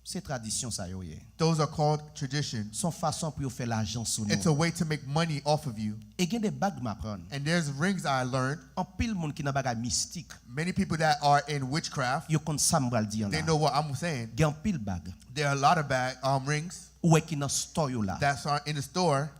Se tradisyon sa yo ye. Those are called traditions. Se yon fason pou yo fè lajan sou It's nou. A way to make money off of you. E gen de bag m aprann. And there's rings I learned. Anpil moun ki nan bagay mistik, Many people that are in witchcraft, yo konn sa m pral di an they la. Know what I'm saying. Gen anpil bag. There are a lot of bag, um, rings. Ou wè ki nan store yo la. That's are in the store.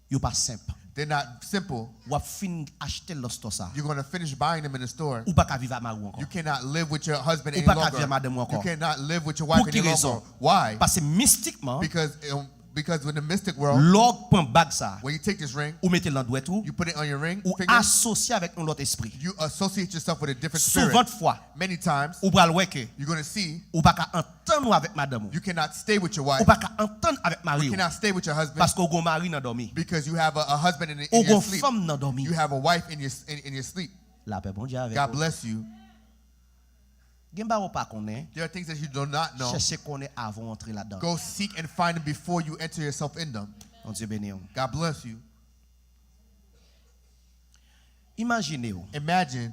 Yo pa senp. They're not simple. W ap fin achte l nan store sa. You're going to finish buying them in the store. Ou pa ka viv a mari w ankò. You cannot live with your husband Ou any pa ka longer. Viv a madanm ou You ankò. Cannot live with your wife Pou ki any rezon? Longer. Why? Paske mistikman, Because um, because in the mystic world, lè w pran bag sa, When you take this ring, ou mete l nan dwèt ou, You put it on your ring Ou finger. Asosye avèk yon lòt espri. You associate yourself with a different spirit. Souvantfwa, Many times, ou pral wè ke You're going to see ou pa ka antann ou avèk madanm ou. You cannot stay with your wife. Ou pa ka antann avèk mari You w. Cannot stay with your husband. Paske ou gon mari nan dòmi. Because you have a, a husband in, in Ou your gon sleep. Fanm nan dòmi. You have a wife in your in, in your sleep. Lapè Bondye avèk God ou. Bless you. Gen bagay ou pa konnen. There are things that you do not know. Chèche konnen avan w antre ladan. Go seek and find them before you enter yourself in them. Bondye beni w. God bless you. Imajine w. Imagine.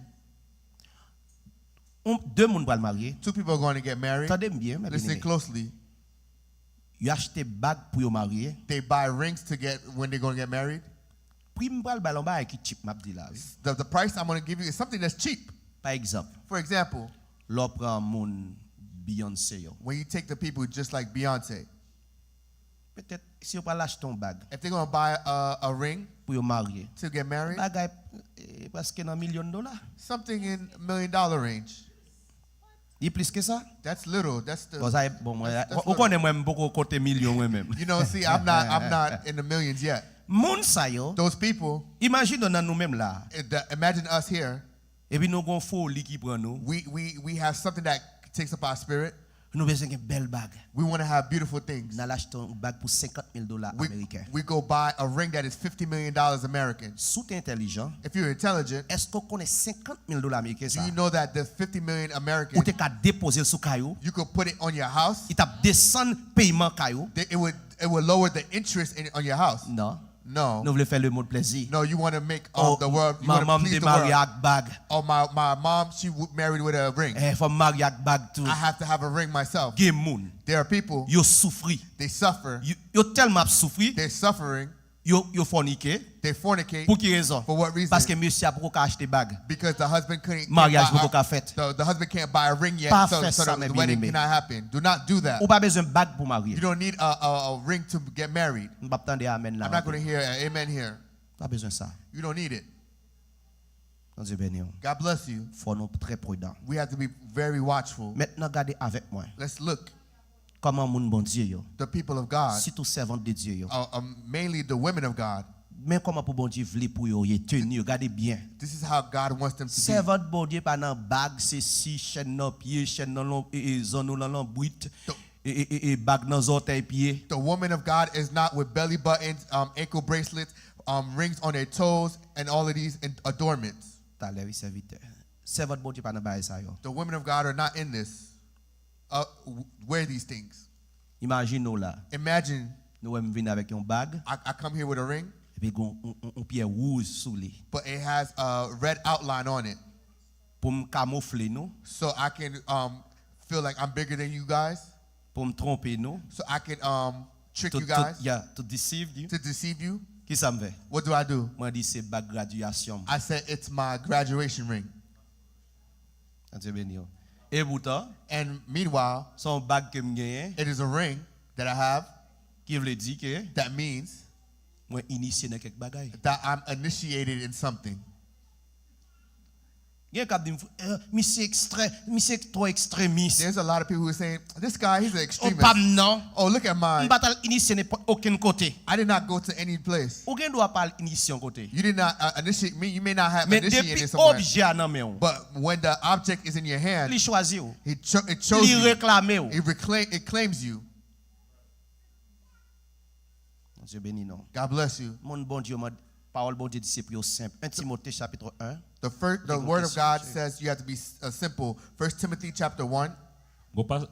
De moun pral marye. Two people are going to get married. Tande m byen, men byeneme. Listen closely. Yo achte bag pou yo marye. They buy rings to get when they're going to get married. Pri m pral ba l yon bagay ki cheap, m ap di la, wi. The, the price I'm going to give you is something that's cheap. Pa egzanp, for example, lè w pran moun Beyoncé yo. When you take the people just like Beyonce, petèt, si yo pral achte yon bag, if they're going to buy a, a ring, pou yo marye, to get married, bagay, eh, prèske nan milyon dola. Something in million dollar range. Li plis ke sa? That's little. That's the, bon, sa e, bon, mwen, that's, that's ou konnen mwen, m poko konte milyon mwen menm. You know, see, I'm not, I'm not in the millions yet. Moun sa yo, those people, imajine w nan nou menm la. Eh, the, imagine us here. Epi nou gon foli ki pran nou. We, we, we have something that takes up our spirit. Nou bezwen gen bèl bag. We want to have beautiful things. N al achte yon bag pou senkant mil dola ameriken. We go buy a ring that is fifty million dollars American. Si w te entèlijan, if you're intelligent, èske w konnen senkant mil dola ameriken sa, do you know that the fifty million American, ou te ka depoze l sou kay ou, you could put it on your house, li t ap desann peyman kay ou, it would, it would lower the interest in, on your house. Non. No. Nou vle fè lemonn plèzi. No, you want to make, um, the world, you want to please the world. Oh, manman m te marye ak bag. Oh, my, my mom, she w-, married with a ring. Eh, fò m marye ak bag tou. I have to have a ring myself. Gen moun. There are people. Yo soufri. They suffer. Yo, yo tèlman ap soufri. They're suffering. Yo, yo fònike. They fornicate. Pou ki rezon? For what reason? Paske mesye a poko ka achte bag. Because the husband couldn't, can't buy a, maryaj poko ka fèt. The, the husband can't buy a ring yet, so, so the wedding cannot happen. Pa fè sa, men byeneme. Do not do that. Ou pa bezwen bag pou marye. You don't need a, a, a ring to get married. M p ap tande amèn la ankò. I'm not gonna hear an amen here. Pa bezwen sa. You don't need it. Bondye beni w. God bless you. Fò nou trè pridan. We have to be very watchful. Mentnan gade avèk mwen. Let's look. Kòman moun Bondye yo, the people of God, sitou sèvant de Dye yo, uh, um, mainly the women of God. Men kòman pou Bondye vle pou yo ye, teni yo, gade byen. This is how God wants them to be. Sèvant Bondye pa nan bag, sesi, chèn nan pye, chèn nan lon-, e, e, zanno nan lanbrit, e, e, e, e, bag nan zòtèy pye. The woman of God is not with belly buttons, um, ankle bracelets, um, rings on their toes, and all of these in-, adornments. Talè, wi, sèvitè. Sèvant Bondye pa nan bagay sa yo. The women of God are not in this. Uh, w-, wear these things. Imajine w la. Imagine. Nou wè m vin avèk yon bag. I, I come here with a ring. Epi gon yon, yon, yon pyè wouj sou li. But it has a red outline on it. Pou m kamoufle nou. So I can, um, feel like I'm bigger than you guys. Pou m twonpe nou. So I can, um, trick you guys. To, to, yeah, to deceive you. To deceive you. Kisa m fè? What do I do? Mwen di se bag gradyasyon m. I said, "It's my graduation ring." Bondye beni w. Epoutan, and meanwhile, se yon bag ke m genyen, it is a ring that I have, ki vle di ke, that means, mwen inisye nan kèk bagay. That I'm initiated in something. Gen k ap di m, "Eh, misye ekstrè, misye twò ekstremis." There's a lot of people who are saying, "This guy, he's an extremist." O pa m nan. Oh, look at mine. M pa t al inisye nenpòt okenn kote. I did not go to any place. Ou gen dwa pa al inisye yon kote. You did not, uh, initiate me. You may not have initiated somewhere. Men depi objè a nan men w, but when the object is in your hand, li chwazi w. It cho-, it chose you. Li reklame w. It reclaim-, it claims you. Bondye beni nou. God bless you. Moun Bondye yo, pawòl Bondye di se pou yo senp. En Timote chapit en. The first, the word of God says you have to be s-, uh, simple. First Timothy chapter one. Gon pa-,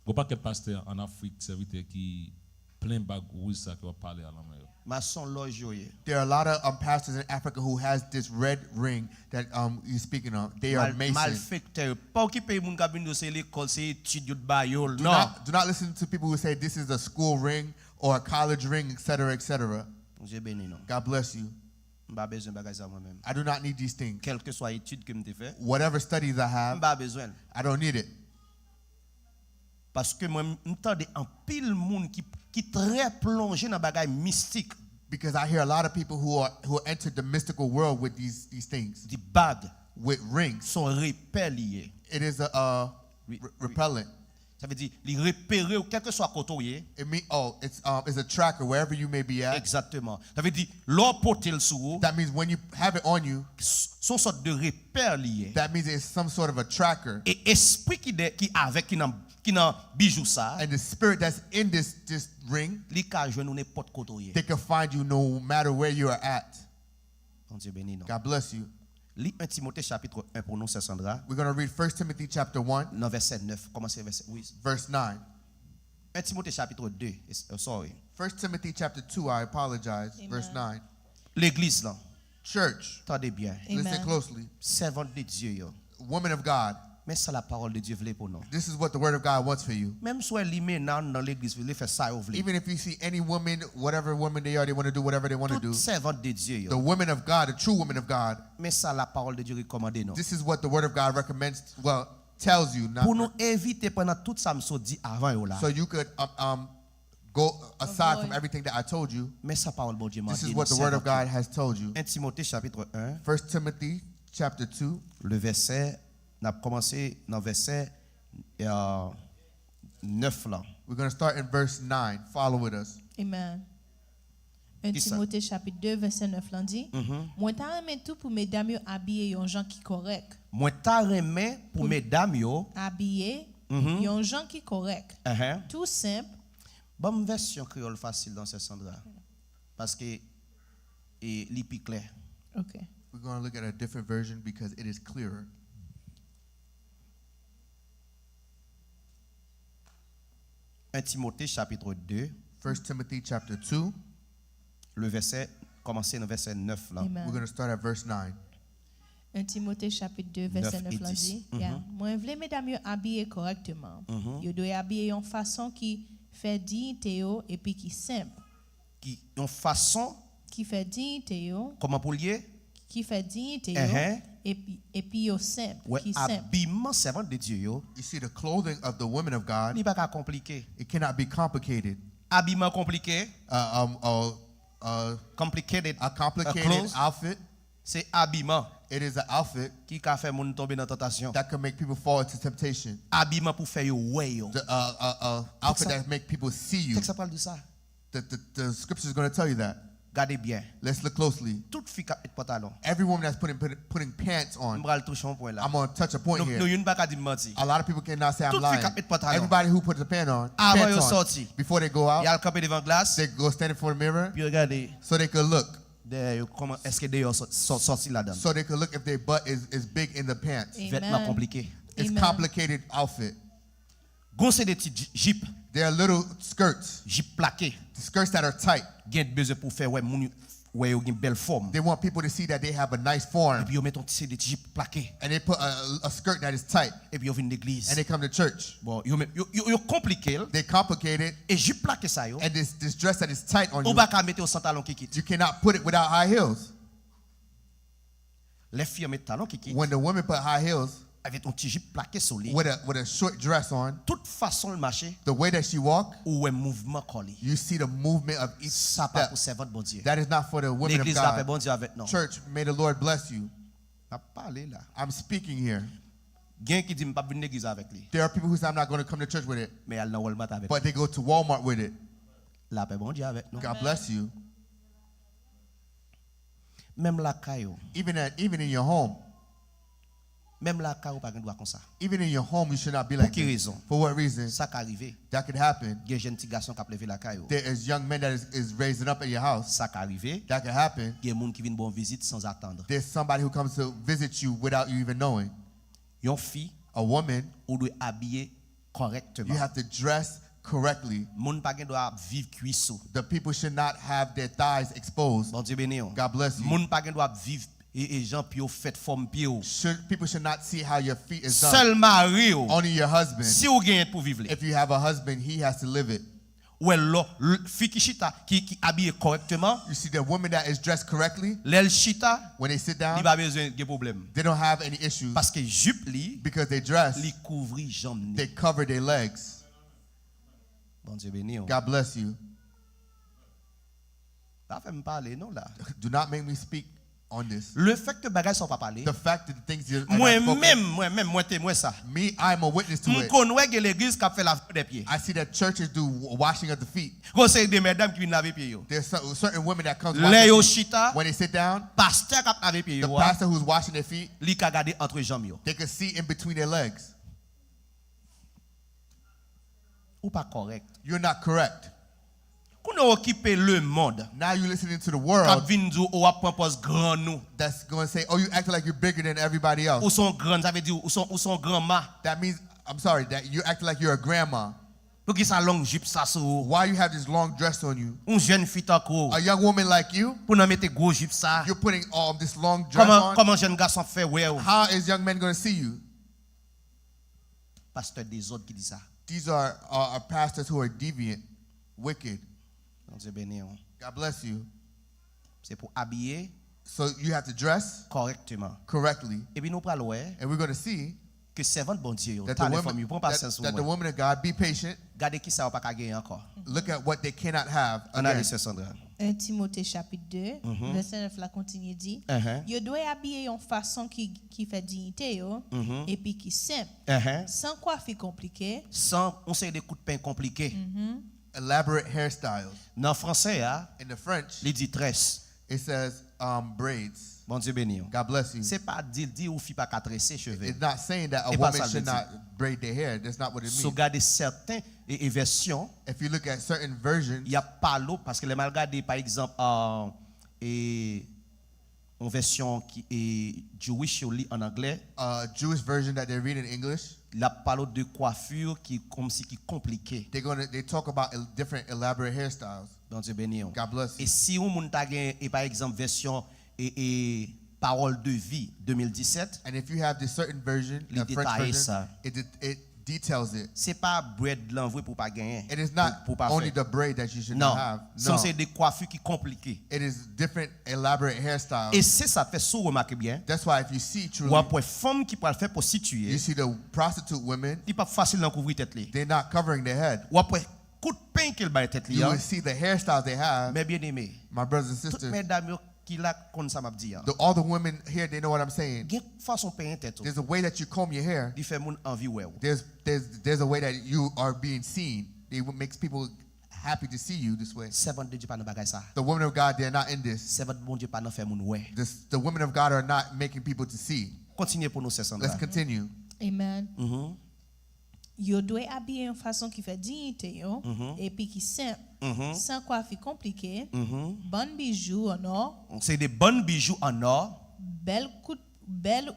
gon pakèt pastè an Afrik, sèvitè, ki plen bag wouj sa ke w ap pale a nan men yo. Masonlòj yo ye. There are a lot of, um, pastors in Africa who has this red ring that, um, you're speaking of. They are Mason. Malfektè yo. Pa okipe moun k ap vin di w se lekòl, se etid yo t ba yo l. Non. Do not, do not listen to people who say this is a school ring or a college ring, et cetera, et cetera. Bondye beni nou. God bless you. M pa bezwen bagay sa mwen menm. I do not need these things. Kèlkeswa etid ke m te fè, whatever studies I have, m pa bezwen l. I don't need it. Paske mwen, m tande anpil moun ki, ki trè plonje nan bagay mistik. Because I hear a lot of people who are, who entered the mystical world with these, these things. Di bag. With rings. Se yon repè li ye. It is a, uh, re-, re-, repellent. Sa vle di, li repere w kèlkeswa kote w ye. It mean, oh, it's, um, it's a tracker wherever you may be at. Egzakteman. Sa vle di, lè w pote l sou ou, that means when you have it on you, s-, se yon sòt de repè li ye. That means it's some sort of a tracker. E espri ki de-, ki avèk, ki nan, ki nan bijou sa, and the spirit that's in this, this ring, li ka jwenn ou nenpòt kote w ye. They can find you no matter where you are at. Bondye beni nou. God bless you. Li un Timote chapit un pou nou, sè Sandra. We're going to read First Timothy chapter one, nan vèsè nèf, kòmanse vèsè, wi. Verse nine. Un Timote chapit deux, es- oh, sorry. First Timothy chapter two, I apologize, verse Amen. nine. Legliz lan, Church, tande byen. Listen Amen. closely. Sèvant de Dye yo. Women of God, Men sa la parole de Dieu vle pou nou. This is what the word of God wants for you. Menm si w wè limena nan legliz, li fè sa yo vle. Even if you see any woman, whatever woman they are, they want to do whatever they want to Tout do. Sèvant de Dye yo. The women of God, the true women of God, Men sa la parole de Dieu rekòmande nou. This is what the word of God recommends, well, tells you. Not Pou nou evite pran nan tout sa m sot di avan yo la. So you could um, um, go aside from Avoid. everything that I told you. Men sa parole Bondye mande This is nou, what the word of sèvant yo. God has told you. Un Timote chapit un, First Timothy chapter two. Le vèsè, n ap kòmanse nan vèsè euh, nèf lan. We're going to start in verse nine. Follow with us. Amen. Un Kisa? Timote chapit deux, vèsè nèf lan di, Mhm. Mwen ta renmen tou pou medam yo abiye yon jan ki kòrèk. Mwen ta renmen pou Pou medam yo abiye Mhm. yon jan ki kòrèk. Ahan. Tou senp. Ban m vèsyon kreyòl fasil nan sè Sandra. Paske e, li pi klè. Ok. We're going to look at a different version because it is clearer. Un Timote chapit deux, First Timothy chapter two. Le vèsè, kòmanse nan vèsè nèf lan. Amen. We're going to start at verse nine. Un Timote chapit deux, vèsè nèf lan di, yeah. Mhm. Mwen vle medam yo abiye kòrèkteman. Mhm. Yo dwe abiye yon fason ki fè diyite yo epi ki senp. Ki yon fason Ki fè diyite yo. Kòman pou l ye? Ki fè diyite yo. Enhen. Epi, epi yo senp, Wè, ki senp. Abiman sèvant de Dye yo. You see, the clothing of the women of God, Li pa ka konplike. It cannot be complicated. Abiman konplike. Uh, um, uh, uh, Complicated. A complicated Clothes. Outfit. Se abiman. It is an outfit Ki ka fè moun tonbe nan tantasyon. That can make people fall into temptation. Abiman pou fè yo wè yo. The uh, uh, uh, outfit Text that make people see you. Text la pral di sa. The, the, the scripture is going to tell you that. Gade byen. Let's look closely. Tout fi k ap met pantalon. Every woman that's putting put- putting pants on, M pral touche yon pwen la. I'm going to touch a point Nou, here. Nou youn pa ka di m manti. A lot of people cannot say I'm Tout fi lying. K ap met pantalon. Everybody who puts a pant on, Avan pants yo on, sòti, before they go out, y al kanpe devan glas, they go stand in front of the mirror, pou yo gade so they could look. Dèyè yo, kòman èske dèyè yo sò- sò- sòti ladan. So they could look if their butt is, is big in the pants. Amen. Vètman konplike. It's Amen. Complicated outfit. Gon se de ti ji- jip. There are little skirts, Jip plake. The skirts that are tight. Gen bezwen pou fè wè moun wè yo gen bèl fòm. They want people to see that they have a nice form. Epi yo met yon ti se de ti jip plake. And they put a, a skirt that is tight. Epi yo vin legliz. And they come to church. Bon, yo menm yo, yo, yo konplike l. They complicate it. E jip plake sa yo. And this, this dress that is tight on Ou you, pa ka mete yo san talon kikit. You cannot put it without high heels. Lè fi an met talon kikit, When the women put high heels, avèk yon ti jip plake sou li, with a, with a short dress on, tout fason l mache, the way that she walk, ou wè mouvman kò li. You see the movement of each Sa pa step. Pou sèvant Bondye. That is not for the women of Legliz lapè God. Bondye avèk nou. Church, may the Lord bless you. M ap pale la. I'm speaking here. Gen ki di m p ap vin legliz avèk li. There are people who say, "I'm not going to come to church with it," Men y al nan Walmart avèk but li. They go to Walmart with it. Lapè Bondye avèk nou. God bless you. Menm lakay ou. Even at, even in your home. Menm lakay ou pa gen dwa konsa. Even in your home, you should not be like this. Pou ki rezon? For what reason? Sa ka rive. That could happen. Gen jèn ti gason k ap leve lakay ou. There is young men that is, is raising up at your house. Sa ka rive. That could happen. Gen moun ki vin ba w vizit sanzatann. There's somebody who comes to visit you without you even knowing. Yon fi, A woman, ou dwe abiye kòrèkteman. You have to dress correctly. Moun pa gen dwa ap viv kwis ou. The people should not have their thighs exposed. Bondye beni w. God bless you. Moun pa gen dwa ap viv e, e jan pye w fèt, fòm pye w. Should, people should not see how your feet is done. Sèl mari w. Only your husband. Si w genyen pou viv li. If you have a husband, he has to live it. Ou wè lò, l- fi ki chita, ki, ki abiye kòrèkteman, You see the woman that is dressed correctly, lè l chita, when they sit down, li pa bezwen gen pwoblèm. They don't have any issues. Paske jip li, Because they dress, li kouvri janm ni. They cover their legs. Bondye beni w. God bless you. Pa fè m pale non la. Do not make me speak on this. Le fait que bagay sa w pa pale. The fact that the things you are not Mwen spoken, menm, mwen menm, mwen temwen sa. Me, I'm a witness to M it. Konn wè gen legliz k ap fè lavman dè pye. I see that churches do w- washing of the feet. Gon seri de medam ki vin lave pye yo. There's cer- certain women that comes Lè wash yo their feet. Chita, When they sit down, pastè k ap lave pye the yo a, pastor who's washing their feet, li ka gade antre janm yo. They can see in between their legs. Ou pa kòrèk. You're not correct. Kounye w okipe lemonn Now you're listening to the k ap world vin di w, "O, w ap pran pòz grann ou." that's going to say, "Oh, you acting like you're bigger than everybody Ou else." se yon grann, sa vle di w, ou se yon- ou se yon granma. That means, I'm sorry, that you're acting like you're a grandma. Poukisa long jip sa sou ou? Why you have this long dress on you? Yon jèn fi tankou w, A young woman like you, pou nan mete gwo jip sa. You're putting all this long dress Kòman on. Kòman jèn gason ap fè wè w? How is young men going to see you? Pastè dezòd ki di sa. These are, are, are pastors who are deviant, wicked. Bondye beni w. God bless you. Se pou abiye So you have to dress kòrèkteman. Correctly. Epi nou pral wè And we're going to see ke sèvant Bondye yo, that the, talè women, fanm yo, pran pasyans that, sou that the mwen. Women of God be patient. Gade kisa yo pa ka genyen ankò. Look at what they cannot have. Ann ale, Again. Sè Sandra. En Timote chapit de, vèsè nèf la kontinye di, Enhen. Yo dwe abiye yon fason ki, ki fè diyite yo, epi ki senp, Enhen. San kwafi konplike, San yon seri de kout pen konplike. Elaborate hairstyles. Nan franse a, In the French, li di très. It says um, braids. Bondye beni w. God bless you. Se pa di l di ou fi pa ka trese cheve. It's not saying that a E pa woman sa l should di. Not braid their hair. That's not what it Si w means. Gade sèten e, e vèsyon, If you look at certain versions, y ap pale w, paske lè m al gade, pa egzanp, uh, e, yon vèsyon ki e Jewish yo li an anglè, a Jewish version that they read in English, l ap pale w de kwafir ki kòmsi ki konplike. They're gonna they talk about el- different elaborate hairstyles. Bondye beni w. God bless E you. Si yon moun ta gen, e pa egzanp, vèsyon e, e Parole de Vie de mil disèt, And if you have this certain version, Li a French detaye version, sa. It, it details it. Se pa brèd lan vre pou pa genyen. It is not Pou, pou pa only fè. The braid that you should Non. Not have. Se yon No. Seri de kwafi ki konplike. It is different elaborate hairstyles. E se sa fè, si w remake byen, That's why if you see truly, w ap wè fanm ki pral fè pwostitiye, you see the prostitute women, li p ap fasil nan kouvri tèt li. They're not covering their head. W ap wè kout pen ke l bay tèt li You an. Will see the hairstyles they have. Men byeneme, My brothers and tout sisters, medam yo ki la konn sa m ap di an. The, all the women here, they know what I'm saying. Gen fason penyen tèt ou. There's a way that you comb your hair. Li fè moun anvi wè w. There's, there's, there's a way that you are being seen. It makes people happy to see you this way. Sèvant de Dye pa nan bagay sa. The women of God, they're not in this. Sèvant Bondye pa nan fè moun wè. This the women of God are not making people to see. Kontinye pou nou, Sè Sandra. Let's continue. Amen. Mhm. Yo dwe abiye yon fason ki fè diyite yo, epi ki senp, san kwafi konplike, bann bijou an nò, Se de bann bijou an nò. Bèl kout, bèl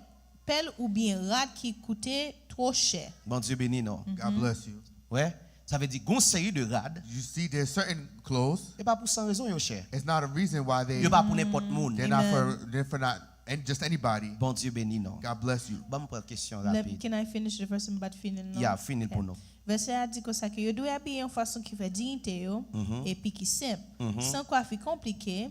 pèl oubyen rad ki koute two chè. Bondye beni nou. God bless you. Wè, sa vle di gon seri de rad. You see, there's certain clothes. E pa pou san rezon yo chè. It's not a reason why they. Yo pa pou nenpòt moun. They're not for. They're for not and just anybody. Bondye beni nou. God bless you. Ban m pran kesyon Let- rapid. Can I finish the verse? I'm about to finish it. Ya, fini l pou nou. Vèsè a di konsa ke yo dwe abiye yon fason ki fè diyite yo, epi ki senp, san kwafi konplike,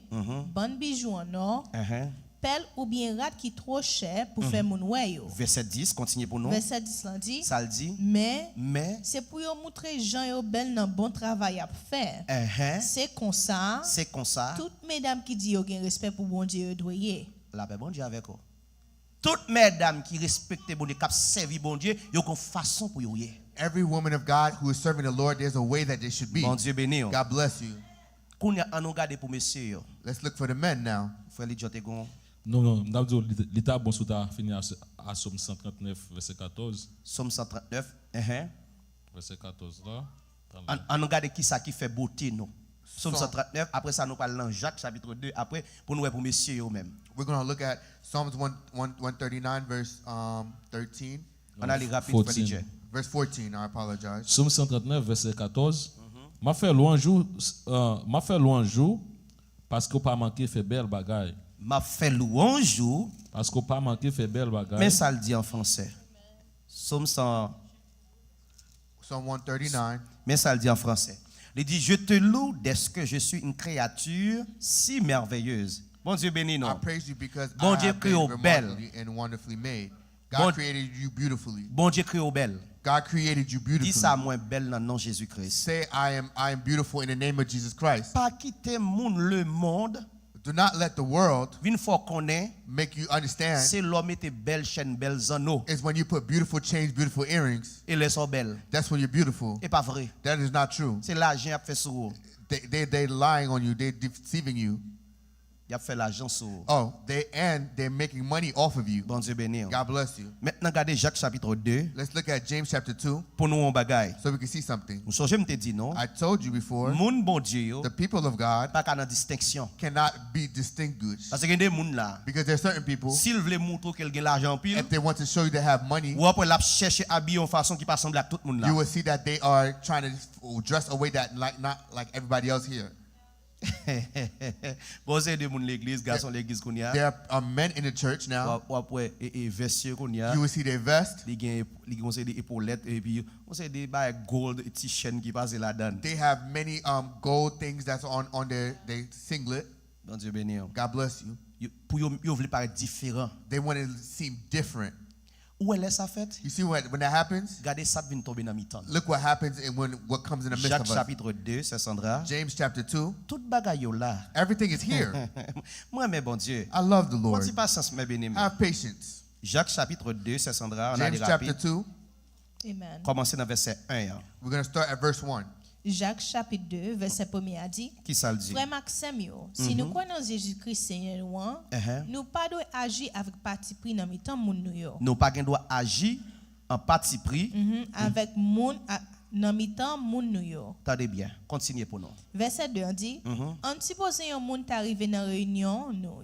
bann bijou an nò, Enhen. Pèl oubyen rad ki two chè pou fè moun wè yo. Vèsè dis, kontinye pou nou. Vèsè dis lan di, Sa l di. Men, Men, se pou yo moutre jan yo bèl nan bon travay y ap fè. Enhen. Se konsa, Se konsa. Tout medam ki di yo gen respè pou Bondye yo dwe ye. Lapè Bondye avèk ou. Tout medam ki respekte Bondye, k ap sèvi Bondye, yo gon fason pou yo ye. Every woman of God who is serving the Lord, there's a way that they should be. Bondye beni w. God bless you. Kounye a, an nou gade pou mesye yo. Let's look for the men now. Frè Lidjo te gon. Non, non, m t ap di w, li, li ta bon si w ta fini a, a Sòm san trant nèf, vèsè katòz. Sòm san trant nèf. Enhen. Vèsè katòz la. Talè. An, an nou gade kisa ki fè bote nou. Sòm san trant nèf, apre sa nou pral nan Jak chapit de, apre pou nou wè pou mesye yo menm. We're going to look at Psalms one, one, one thirty-nine, verse um, thirteen. An ale rapid, frè Lidjo. Verse fourteen, I apologize. Sòm san trant nèf, vèsè katòz. M ap fè lwanj ou, uh, m ap fè lwanj ou, paske w pa manke fè bèl bagay. M ap fè lwanj ou. Paske w pa manke fè bèl bagay. Men sa l di an franse. Sòm san. Psalm one thirty-nine. Men sa l di an franse. Li di, "Je te loue dès que je suis une créature si merveilleuse." Bondye beni nou. I praise you because Bondye I have kreye w been bèl. Remarkably and wonderfully made. Bon- God created you beautifully. Bondye kreye w bèl. God created you beautifully. Di sa, "Mwen bèl nan non Jezi Kris." Say, "I am, I am beautiful in the name of Jesus Christ." Pa kite moun lemonn Do not let the world vin fè w konnen make you understand se lè w mete bèl chèn, bèl zanno. Is when you put beautiful chains, beautiful earrings. E lè sa w bèl. That's when you're beautiful. E pa vre. That is not true. Se lajan y ap fè sou ou. They, they, they're lying on you. They're deceiving you. Y ap fè lajan sou ou. Oh, they and they're making money off of you. Bondye beni w. God bless you. Mentnan gade Jak chapit de. Let's look at James chapter two Pou nou wè yon bagay. So we can see something. Ou sonje m te di nou, I told you before, moun Bondye yo the people of God pa ka nan distenksyon. Cannot be distinguished. Paske gen de moun la, Because there's certain people, si l vle montre w ke l gen lajan anpil, if they want to show you they have money, w ap wè l ap chèche abiye yon fason ki pa sanble ak tout moun la. You will see that they are trying to dress a way that like not like everybody else here. Bon, se de moun legliz, gason legliz kounye a. There are men in the church W now. ap, w ap wè e, e vès yo kounye a. You will see their vest. Li gen, li gen yon seri de epolèt epi yon seri de bagay gold ti chèn ki pase ladan. They have many um, gold things that's on on their, their singlet. Bondye beni w. God bless you. Yo- Pou yo, yo vle parèt diferan. They want to seem different. Ou wè lè sa fèt? You see what when that happens? Gade sa k vin tonbe nan mitan nou. Look what happens and when what comes in the midst Jak of us. Chapit de, Sè Sandra. James chapter two. Tout bagay yo la. Everything is here. Mwen renmen Bondye. I love the Mwen Lord. Ti pasyans, men beni m. Have patience. Jak chapit de, Sè Sandra, ann ale James chapter rapid. two. Amen. Kòmanse nan vèsè en an. We're gonna start at verse one. Jak chapit de, vèsè premye a di, Ki sa l di? Frè m ak sè m yo, si nou kwè nan Jezikri Senyè nou an, Ehe. Nou pa dwe aji avèk patipri nan mitan moun nou yo. Nou pa gen dwa aji an patipri. Mhm, avèk moun a- nan mitan moun nou yo. Tande byen, kontinye pou nou. Vèsè de an di, Ann sipoze yon moun ta rive nan reyinyon nou,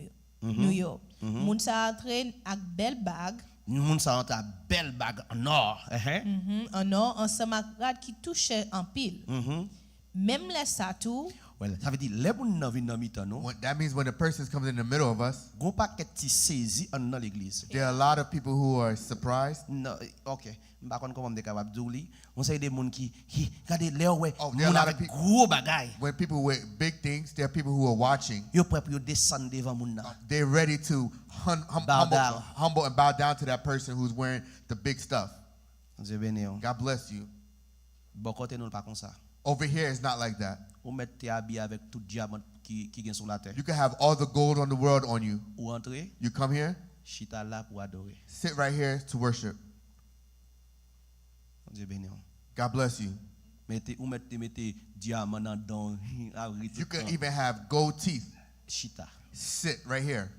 nou yo. Moun sa antre ak bèl bag, Moun sa antre ak bèl bag an nò. Ehe. mhm, an nò ansanm ak rad ki tou chè anpil. Mhm. Menm lè sa tou, Well, sa vle di, lè moun nan vin nan mitan nou, When, that means when a person comes in the middle of us, gon pakèt ti sezi anndan legliz. There are a lot of people who are surprised. Non, eh, ok. M pa konn kòman m te kapab di w li. Yon seri de moun ki, ki gade lè yo wè Oh, there are a moun lot of avèk peop- gwo bagay. When people with big things, there are people who are watching. Yo prè pou yo desann devan moun nan. They're ready to hun- hum- Bow humble, down. humble and bow down to that person who's wearing the big stuff. Bondye beni w. God bless you. Bò kote nou l pa konsa. Over here, it's not like that. Ou mèt te abiye avèk tout dyaman ki, ki gen sou latè. You can have all the gold on the world on you. Ou antre, You come here, chita la pou adore. Sit right here to worship. Bondye beni w. God bless you. Mete, ou mèt te mete dyaman nan dan w, arete You can tan. Even have gold teeth. Chita. Sit right here.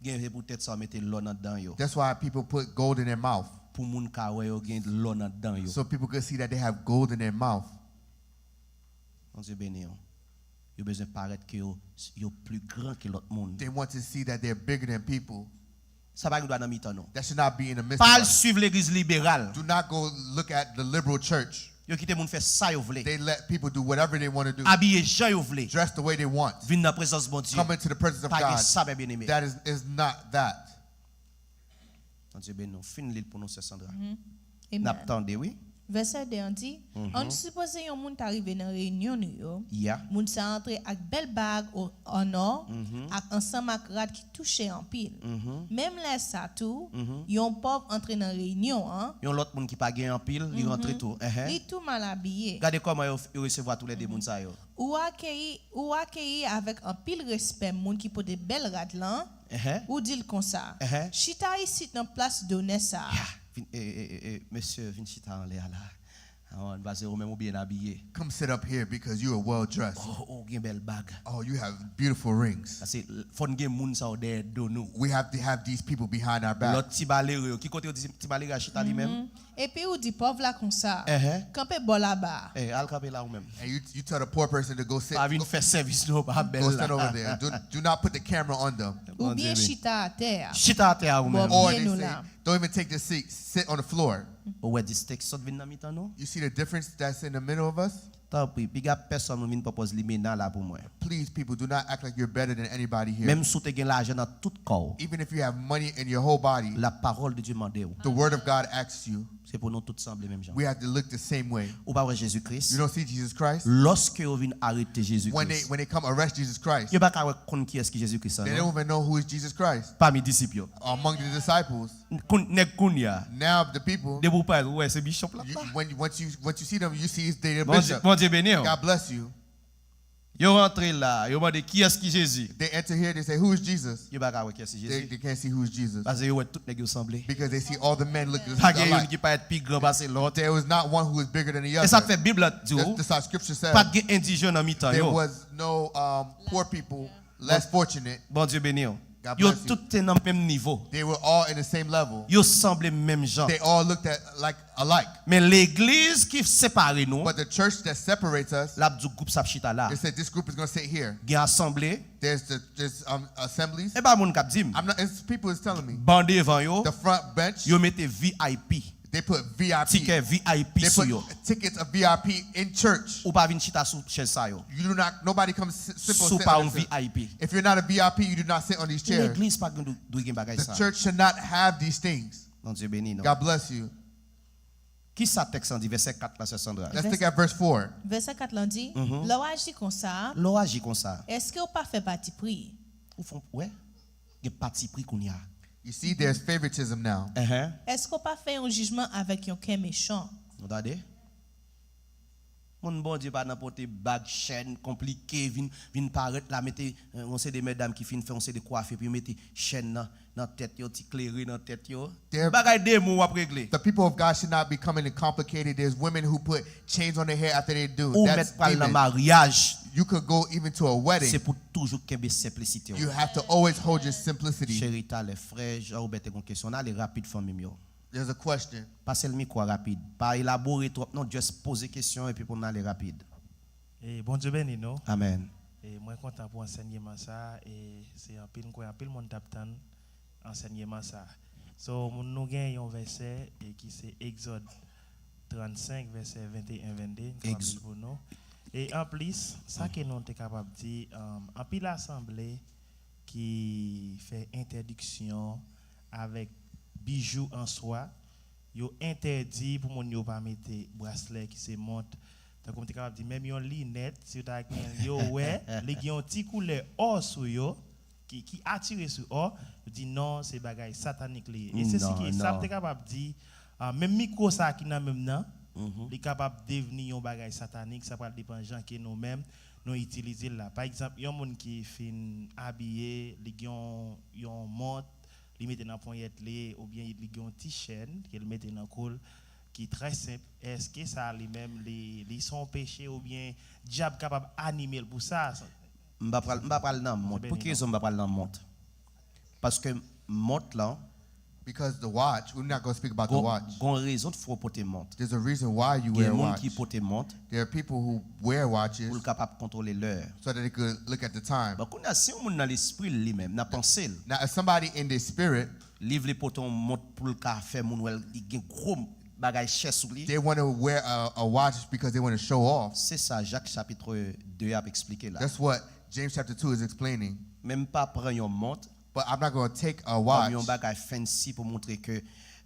Gen se poutèt sa w mete lò nan dan yo. That's why people put gold in their mouth. Pou moun ka wè yo gen lò nan dan yo. So people can see that they have gold in their mouth. Bondye beni w. Yo bezwen parèt ke yo, yo pli gran ke lòt moun. They want to see that they're bigger than people. Sa pa gen dwa nan mitan nou. That should not be in the midst Pa of al us. Swiv legliz liberal. Do not go look at the liberal church. Yo kite moun fè sa yo vle. They let people do whatever they want to do. Abiye jan yo vle. Dress the way they want. Vin nan prezans Bondye. Come into the presence of Pa gen God. Sa, men byeneme. That is, is not that. Bondye beni w. Fin li l pou nou, Sè Sandra. Amen. N ap tande, wi. Vèsè de an di, Ann sipoze yon moun ta rive nan reyinyon nou yo. Ya. Moun sa antre ak bèl bag o- an nò, ak ansanm ak rad ki tou chè anpil. Menm lè sa tou, yon pòv antre nan reyinyon an, Yon lòt moun ki pa gen anpil, li rantre tou. Ehe. Li tou mal abiye. Gade kòman yo, yo resevwa toulède moun sa yo. Ou akeyi, ou akeyi avèk anpil respè moun ki pote bèl rad lan. Ehe. Ou di l konsa, Ehe. Chita isit nan plas donè sa a. Ya, vin, e, e, e, e, mesye, vin chita anlè a la. Avan, pase ou menm ou byen abiye. Come sit up here because you are well dressed. Oh, ou gen bèl bag. Oh, you have beautiful rings. Pase fò n gen moun sa yo dèyè do nou. We have to have these people behind our back. Lòt ti malere yo, ki kote yo di ti malere a chita li menm? Epi ou di pòv la konsa, Ehe. Kanpe bò laba. Eh, al kanpe la ou menm. And you, you tell the poor person to go sit, Pa vin go, fè sèvis nou pa bèl go sit over la. There. Do, do not put the camera on them. Oubyen chita atè a. Chita atè a ou menm. Bon. Or Byen they nou say, la. Don't even take the seat. Sit on the floor. Ou wè distenksyon vin nan mitan nou? You see the difference that's in the middle of us? Tanpri, piga pèsonn moun vin pwopòz limena la pou mwen. Please, people, do not act like you're better than anybody here. Menm si w te gen lajan nan tout kò w, Even if you have money in your whole body, la parole de Dieu mande w. The word of God asks you, Se pou nou tout sanble menm jan. We have to look the same way. Ou pa wè Jezi Kris? You don't see Jesus Christ? Lòske yo vin arete Jezi When they, Kris, when they come arrest Jesus Christ, yo pa ka wè konn kiyès ki Jezi Kris an they non. Don't even know who is Jesus Christ. Pami disip yo. Among the disciples, Koun- Nèg koun ya. Now the people, Depi w parèt, ou wè se bishop la. You, when, once, you, once you see them, you see it's the Bondye, bishop. Bondye beni w. God bless you. Yo rantre la, yo mande kiyès ki Jezi. They enter here, they say, "Who is Jesus?" Yo pa ka wè kiyès ki They, Jezi. They can't see who's Jesus. Paske yo wè tout nèg yo sanble. Because they see all the men look Pa gen youn alike. Ki parèt pi gran pase lòt. There was not one who was bigger than the E sa other. K fè Bib la di w, That's, that's how scripture said. Pa t gen endijan nan mitan There yo. Was no um, poor people less fortunate. Bondye beni w. God Yo bless you. Tout te nan menm nivo. They were all in the same level. Yo sanble menm jan. They all looked at like alike. Men legliz ki separe nou, But the church that separates us, l ap di w gwoup sa ap chita la. It said this group is going to sit here. Gen asanble, There's the, there's um, assemblies. E pa moun k ap di m. I'm not. It's people is telling me. Ban devan yo, The front bench. Yo mete V I P. They put V I P. Tikè V I P They sou put yo. Tickets of V I P in church. Ou pa vin chita sou chèz sa yo. You do not. Nobody comes sit, sit, Si w sit pa on yon this. V I P. If you're not a V I P, you do not sit on these chairs. Legliz pa gen dwe gen bagay The sa. Church should not have these things. Bondye beni nou. God bless you. Kisa tèks lan di, vèsè kat la, sè Sandra? Let's look at verse four. Vèsè kat lan di, Lè w aji konsa, Lè w aji konsa, èske w pa fè patipri? ou fè, wè, gen patipri kounye a. You see, there's favoritism now. Enhen. Èske w pa fè yon jijman avèk yon kè mechan? Nou tande? Moun Bondye pa nan pote bag, chèn konplike, vin, vin parèt la, mete eh, yon seri de medam ki fin fè yon seri de kwafi, epi yo mete chèn nan, nan tèt yo, ti klere nan tèt yo. They're- Bagay demon w ap regle. The people of God should not be coming and complicated. There's women who put chains on their hair after they do. Ou That's mèt pral nan demon. Maryaj, You could go even to a wedding. Se pou toujou kenbe senplisite w. You have to always hold your simplicity. Cheri, talè, frè Jean Robert te gon kesyon, n ale rapid fanmi m yo. There's a question. Pase l mikwo a rapid. Pa elabore twòp non, just poze kesyon epi pou n ale rapid. E Bondye beni nou. Amèn. E mwen kontan pou ansèyman sa a, e se anpil, m kwè anpil moun t ap tann ansèyman sa a. So, moun nou gen yon vèsè e ki se Egzòd trannsenk, vèsè venteyen, vennde, m kapab Egz- li pou nou. E anplis, sa ke nou te kapab di, um, anpil asanble ki fè entèdiksyon avèk bijou an swa, yo entèdi pou moun yo pa mete braslè ki se mont. Tankou m te kapab di, menm yon linèt, si yo ta gen l, yo wè, li gen yon ti koulè ò sou yo, ki, ki atire sou ò, yo di non, se bagay satanik li ye. E se si Non, ki, sa m non. te kapab di, ah, menm mikwo sa ki nan men m nan, li kapab devni yon bagay satanik, sa pral depann jan ke nou menm nou itilize l la. Pa egzanp, yon moun ki fin abiye, li gen yon, yon mont, li mete nan ponyèt li, oubyen li gen yon ti chèn ke l mete nan kou l, ki trè senp. Èske sa li menm, li, li se yon peche oubyen dyab kapab anime l pou sa? M pa pral, m pa pral nan mont. Pou ki rezon m pa pral nan mont? Paske mont lan, Because the watch, we're not going to speak about the gon, watch. Gon rezon fò w pote mont. There's a reason why you wear Gen a moun watch. Ki pote mont There are people who wear watches pou l kapab kontwole lè. So that they could look at the time. Bon, kounye a, si yon moun nan lespri l li menm, nan panse l, Now, if somebody in their spirit, li vle pote yon mont pou l ka fè moun wè l, li gen gwo bagay chè sou li. They want to wear a, a watch because they want to show off. Se sa Jak chapit de ap eksplike la. That's what James chapter two is explaining. Men m pa pran yon mont But I'm not going to take a kòm watch. Yon bagay fancy pou montre ke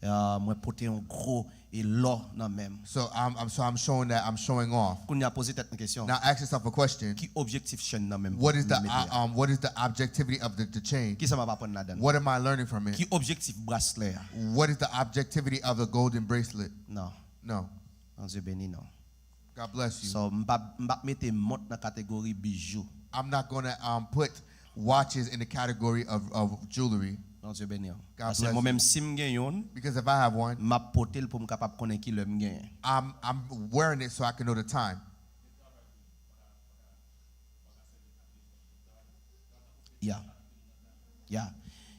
uh, mwen pote yon gwo e lò nan men m. So I'm, I'm, so I'm showing that I'm showing off. Kounye a, poze tèt mwen kesyon. Now ask yourself a question. Ki objektif chèn nan men m? What is the m mete uh, a? Um, what is the objectivity of the, the chain? Kisa m ap aprann ladan l? What am I learning from it? Ki objektif braslè a? What is the objectivity of the golden bracelet? Non. No. Bondye beni nou. God bless you. So, m p ap m p ap mete mont nan kategori bijou. I'm not going to um, put watches in the category of, of jewelry. Bondye beni w. God Paske bless mwen you. Menm si m gen youn, Because if I have one, m ap pote l pou m kapab konnen ki lè m genyen. I'm, I'm wearing it so I can know the time. Ya. Ya.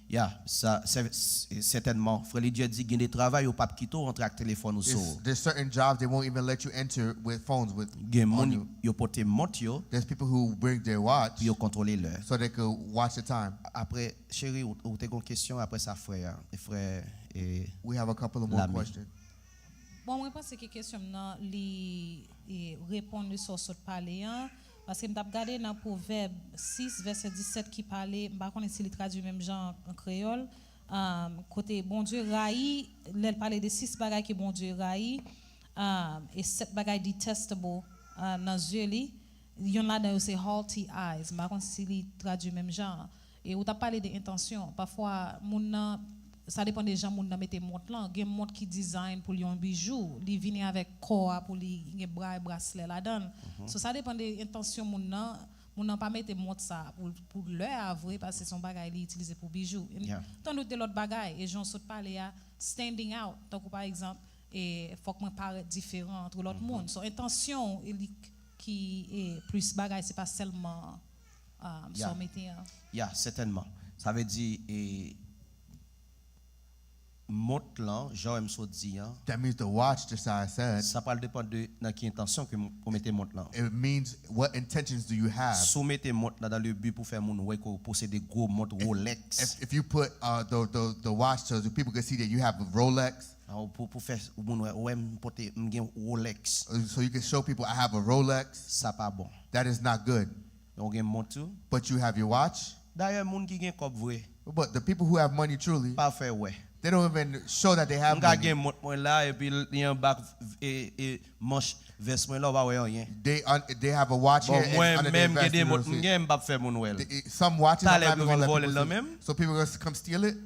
Ya. Sa, sè- s- sètènman, Frè Lidye di gen de travay yo p ap kite w antre ak telefòn ou sou It's, ou. There's certain jobs they won't even let you enter with phones with Gen on moun you. Yo pote mont yo There's people who bring their watch pou yo kontwole lè. So they could watch the time. Apre, cheri, ou, ou te gon kesyon, apre sa, frè a. E frè e We have a couple of more Lami. Questions. Bon, mwen panse ke kesyon m nan li e, reponn de sa w sot pale an. Paske m t ap gade nan Pwovèb sis, vèsè disèt ki pale, m pa konnen si li tradui menm jan an kreyòl, um, kote Bondye rayi, lè l pale de sis bagay ke Bondye rayi, um, e sèt bagay detestable uh, nan zye li, youn ladan yo se haughty eyes. M pa konn si li tradui menm jan an. E ou t ap pale de entansyon. Pafwa, moun nan, sa depann de jan moun nan mete mont lan. Gen mont ki design pou l yon bijou. Li vini avèk kò a pou li gen bra e braslè ladan l. So, sa depann de entansyon moun nan. Moun nan pa mete mont sa pou, pou lè a vre, paske se yon bagay li itilize pou bijou. Yeah. Tandout de lòt bagay, e jan w sot pale a, standing out, tankou pa egzanp, e fòk mwen parèt diferan antre lòt moun. So, entansyon w, e li k- ki e, plis bagay, se pa sèlman um, Yeah. Someteyan. Ya, sètènman. Sa vle di, e, mont lan, jan w sot di an, That means the watch, just how I said. Sa pral depann de nan ki entansyon ke m- ou mete mont lan. It means what intentions do you have? Si w mete mont lan dans le but pou fè moun wè ke w posede gwo mont Rolex, If, if you put uh, the, the, the watch so the people can see that you have a Rolex, an, pou, pou fè moun wè, wè m pote, m gen Rolex, uh, so you can show people I have a Rolex, sa pa bon. That is not good. Ou gen mont tou. But you have your watch. Dayè, moun ki gen kòb vre, But the people who have money truly, pa fè wè. They don't even show that they have M ka money. Gen mont mwen la, epi li anba e, e manch vès mwen la, ou pa wè anyen. They un, they have a watch Bon, here and mwen under their menm, vest, gen de you mont don't m see. Gen, m p ap fè moun wè l. They- Some watches I'm Talè not pou even gonna vin let vòlè people l nan see. Men m. So people gonna come steal it.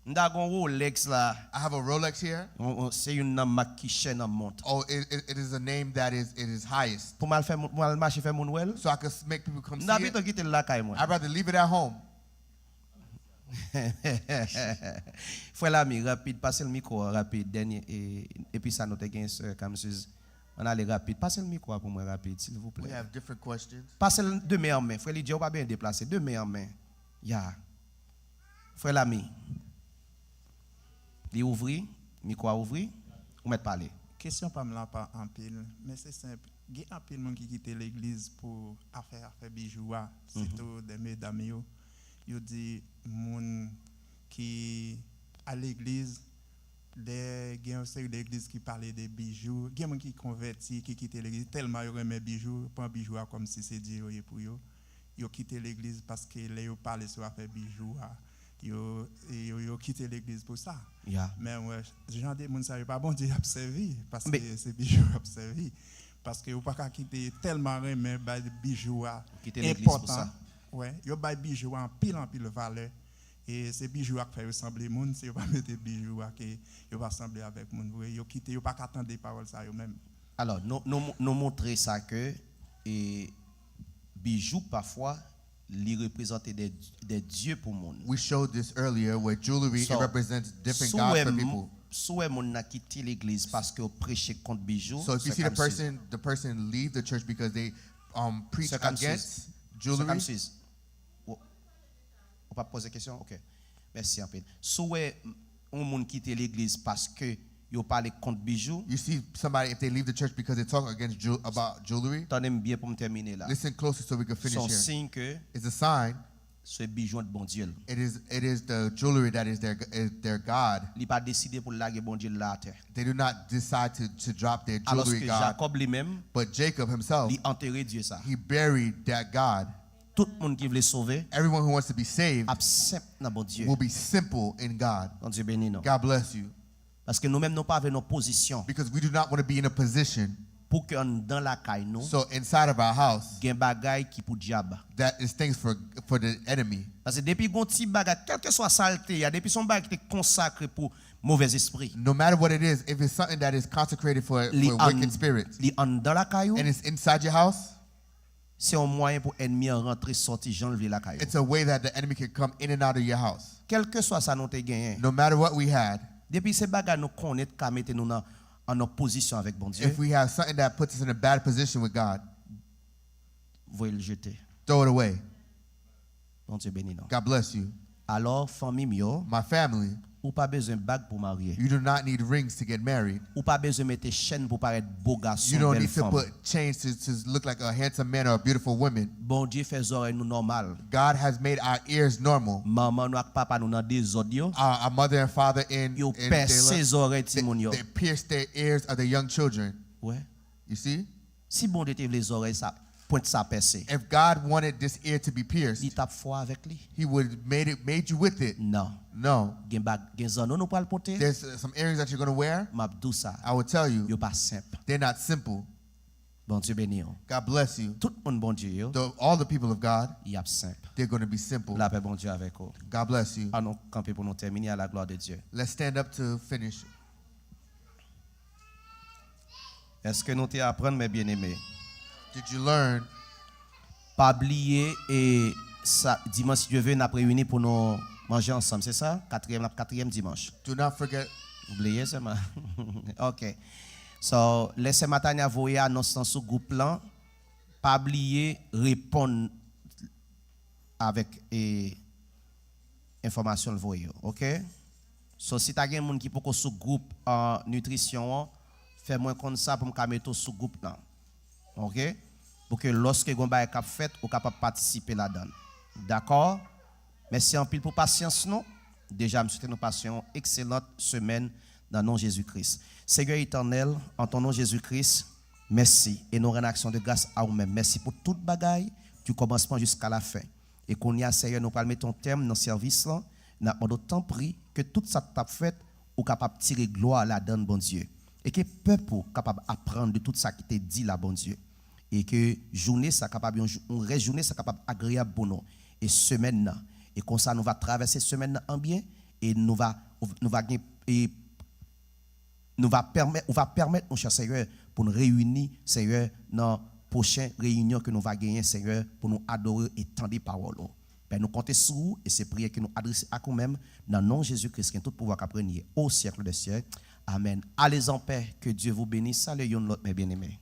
M ta gen yon Rolex la. I have a Rolex here. On- on- Se youn nan mak ki chè nan mont. Oh, it, it, it is a name that is it is highest. Pou m al fè moun- pou m al mache fè moun wè l. So I can s- make people come M see ta it. Pito kite l lakay mwen. I'd rather leave it at home. Frè Lami, rapid, pase l mikwo a rapid. Dènye, e, epi sa nou te gen sè Kamsiz. Ann ale rapid. Pase l mikwo a pou mwen rapid, silvouplè. We have different questions. Pase l de men an men. Frè Lidye, ou pa bezwen deplase. De men an men. Ya. Frè Lami. Li ouvri. Mikwo a ouvri. Ou mèt pale. Kesyon pa m la pa anpil, men se senp. Gen anpil moun ki kite legliz pou afè afè bijou a, sitou de medam yo. Yo di moun ki al legliz, lè gen yon seri de legliz ki pale de bijou, gen moun ki konvèti, ki kite legliz tèlman yo renmen bijou, pran bijou a kòmsi se Dye yo ye pou yo. Yo kite legliz paske lè yo pale sou afè bijou a, yo, yo, yo kite legliz pou sa. Ya. Men wè, jan de moun sa yo pa Bondye y ap sèvi, paske Men- se bijou y ap sèvi. Paske ou pa ka kite tèlman renmen bay bijou a Kite legliz pou enpòtan. Sa. Wè, yo bay bijou a anpil anpil valè. E se bijou a k fè yo sanble moun, si yo pa mete bijou a ke yo pa sanble avèk moun vre. Yo kite, yo pa ka tande pawòl sa yo menm. Alò, nou, nou, nou montre sa ke e, bijou pafwa li reprezante de, de dye pou moun. We showed this earlier where jewelry So, it represents different si w gods wè for m- people. Si w wè moun nan kite legliz paske yo preche kont bijou, So if you sè see the Kamsiz. person, the person leave the church because they um, preach Sè Kamsiz. Against Sè jewelry. Kamsiz. Ou, ou pa poze kesyon? Ok. Mèsi anpil. Si w wè m- yon moun kite legliz paske yo pale kont bijou, You see somebody, if they leave the church because they talk against jew- about jewelry, tande m byen pou m tèmine la. Listen closely so we can Se finish yon here. Siy ke It's a sign. Se bijou an Bondye l. It is it is the jewelry that is their is their god. Li pa deside pou l lage Bondye l la atè. They do not decide to, to drop their Alòske jewelry god. Jakòb li menm, But Jacob himself, li antere Dye sa. He buried that god. Tout moun ki vle sove Everyone who wants to be saved ap senp nan Bondye. Will be simple in God. Bondye beni nou. God bless you. Paske nou menm nou pa vle nan pozisyon. Because we do not want to be in a position Pou ke anndan lakay nou, so inside of our house gen bagay ki pou dyab. That is things for for the enemy. Paske depi gon ti bagay, kèlkeswa sa l te ye a, depi se yon bagay ki te konsakre pou movèzespri, No matter what it is, if it's something that is consecrated for, li for an- wicked spirits li anndan lakay ou, and it's inside your house, se yon mwayen pou ènmi an rantre sòti jan l vle lakay ou. It's a way that the enemy can come in and out of your house. Kèlkeswa sa nou te genyen, No matter what we had, depi se bagay nou konnen k ka mete nou nan an nan pozisyon avèk Bondye, if we have something that puts us in a bad position with God, voye l jete. Throw it away. Bondye beni nou. God bless you. Alò, fanmi m yo, My family, ou pa bezwen bag pou marye. You do not need rings to get married. Ou pa bezwen mete chèn pou parèt bo You gason, don't bèl need to fanm. Put chains to, to look like a handsome man or a beautiful woman. Bondye fè zòrèy nou nòmal. God has made our ears normal. Manman nou ak papa nou nan dezòd yo. Our, our mother and father in, Yo in pèse their lust, zòrèy they, timoun yo. They pierce their ears of the young children. Wè. You see? Si Bondye te vle zòrèy sa, pwent sa pèse, If God wanted this ear to be li pierced, t ap fè w avèk li. He would have made it made you with it. Non. No. Gen bag, gen zanno nou pral pote. There's uh, some earrings that you're gonna wear. M ap di w sa. I will tell you, Yo pa senp. They're not simple. Bondye beni w. God bless you. Tout moun Bondye yo, The, all the people of God, y ap senp. They're gonna be simple. Lapè Bondye avèk ou. God bless you. An nou kanpe pou nou tèmine à la gloire de Dieu. Let's stand up to finish. Èske nou te aprann, mes bien-aimés? Did you learn? Pa bliye, e sa, dimanch, si Dye ve, n ap reyini pou nou manje ansanm, se sa? Katriyèm, n ap katriyèm dimanch. Do not forget. Ou bliye sèlman? Ok. So, lè sè Matanya voye anons lan sou gwoup lan, pa bliye reponn avèk e, enfòmasyon l voye yo, oke? So, si ta gen moun ki poko sou gwoup uh, nitrisyon an, fè mwen konn sa pou m ka mete w sou gwoup lan, oke? Pou ke lòske gen bagay k ap fèt, ou kapab patisipe ladan l. Dakò? Mèsi anpil pou pasyans nou. Deja, m swete nou pase yon ekselant semèn nan non Jezi Kris. Senyè etènèl, an ton non Jezi Kris, mèsi e nou rann aksyon de gras a ou menm. Mèsi pou tout bagay, du kòmansman jiska lafen. E kounye a, Senyè, nou pral mete yon tèm nan sèvis lan. N ap mande w, tanpri, ke tout sa k t ap fèt, ou kapab tire glwa ladan l, Bondye. E ke pèp ou kapab aprann de tout sa ki te di la, Bondye. E ke jounen sa kapab yon, jou- yon rès jounen sa kapab agreyab pou nou. E semèn nan. E konsa, nou va travèse semèn nan an byen. E nou va, nou va gen, e nou va pèmèt, ou va pèmèt nou, chè Senyè, pou nou reyini, Senyè, nan pwochen reyinyon ke nou va genyen, Senyè, pou nou adore e tande pawòl ou. Pè, nou konte sou ou e se priyè ke nou adrese ak ou menm, nan non Jezi Kris ki gen tout pouvwa k ap renye o syèk dè syèk. Amèn. Allez en paix, que Dieu vous bénisse. Salye youn lòt, mes bien-aimés.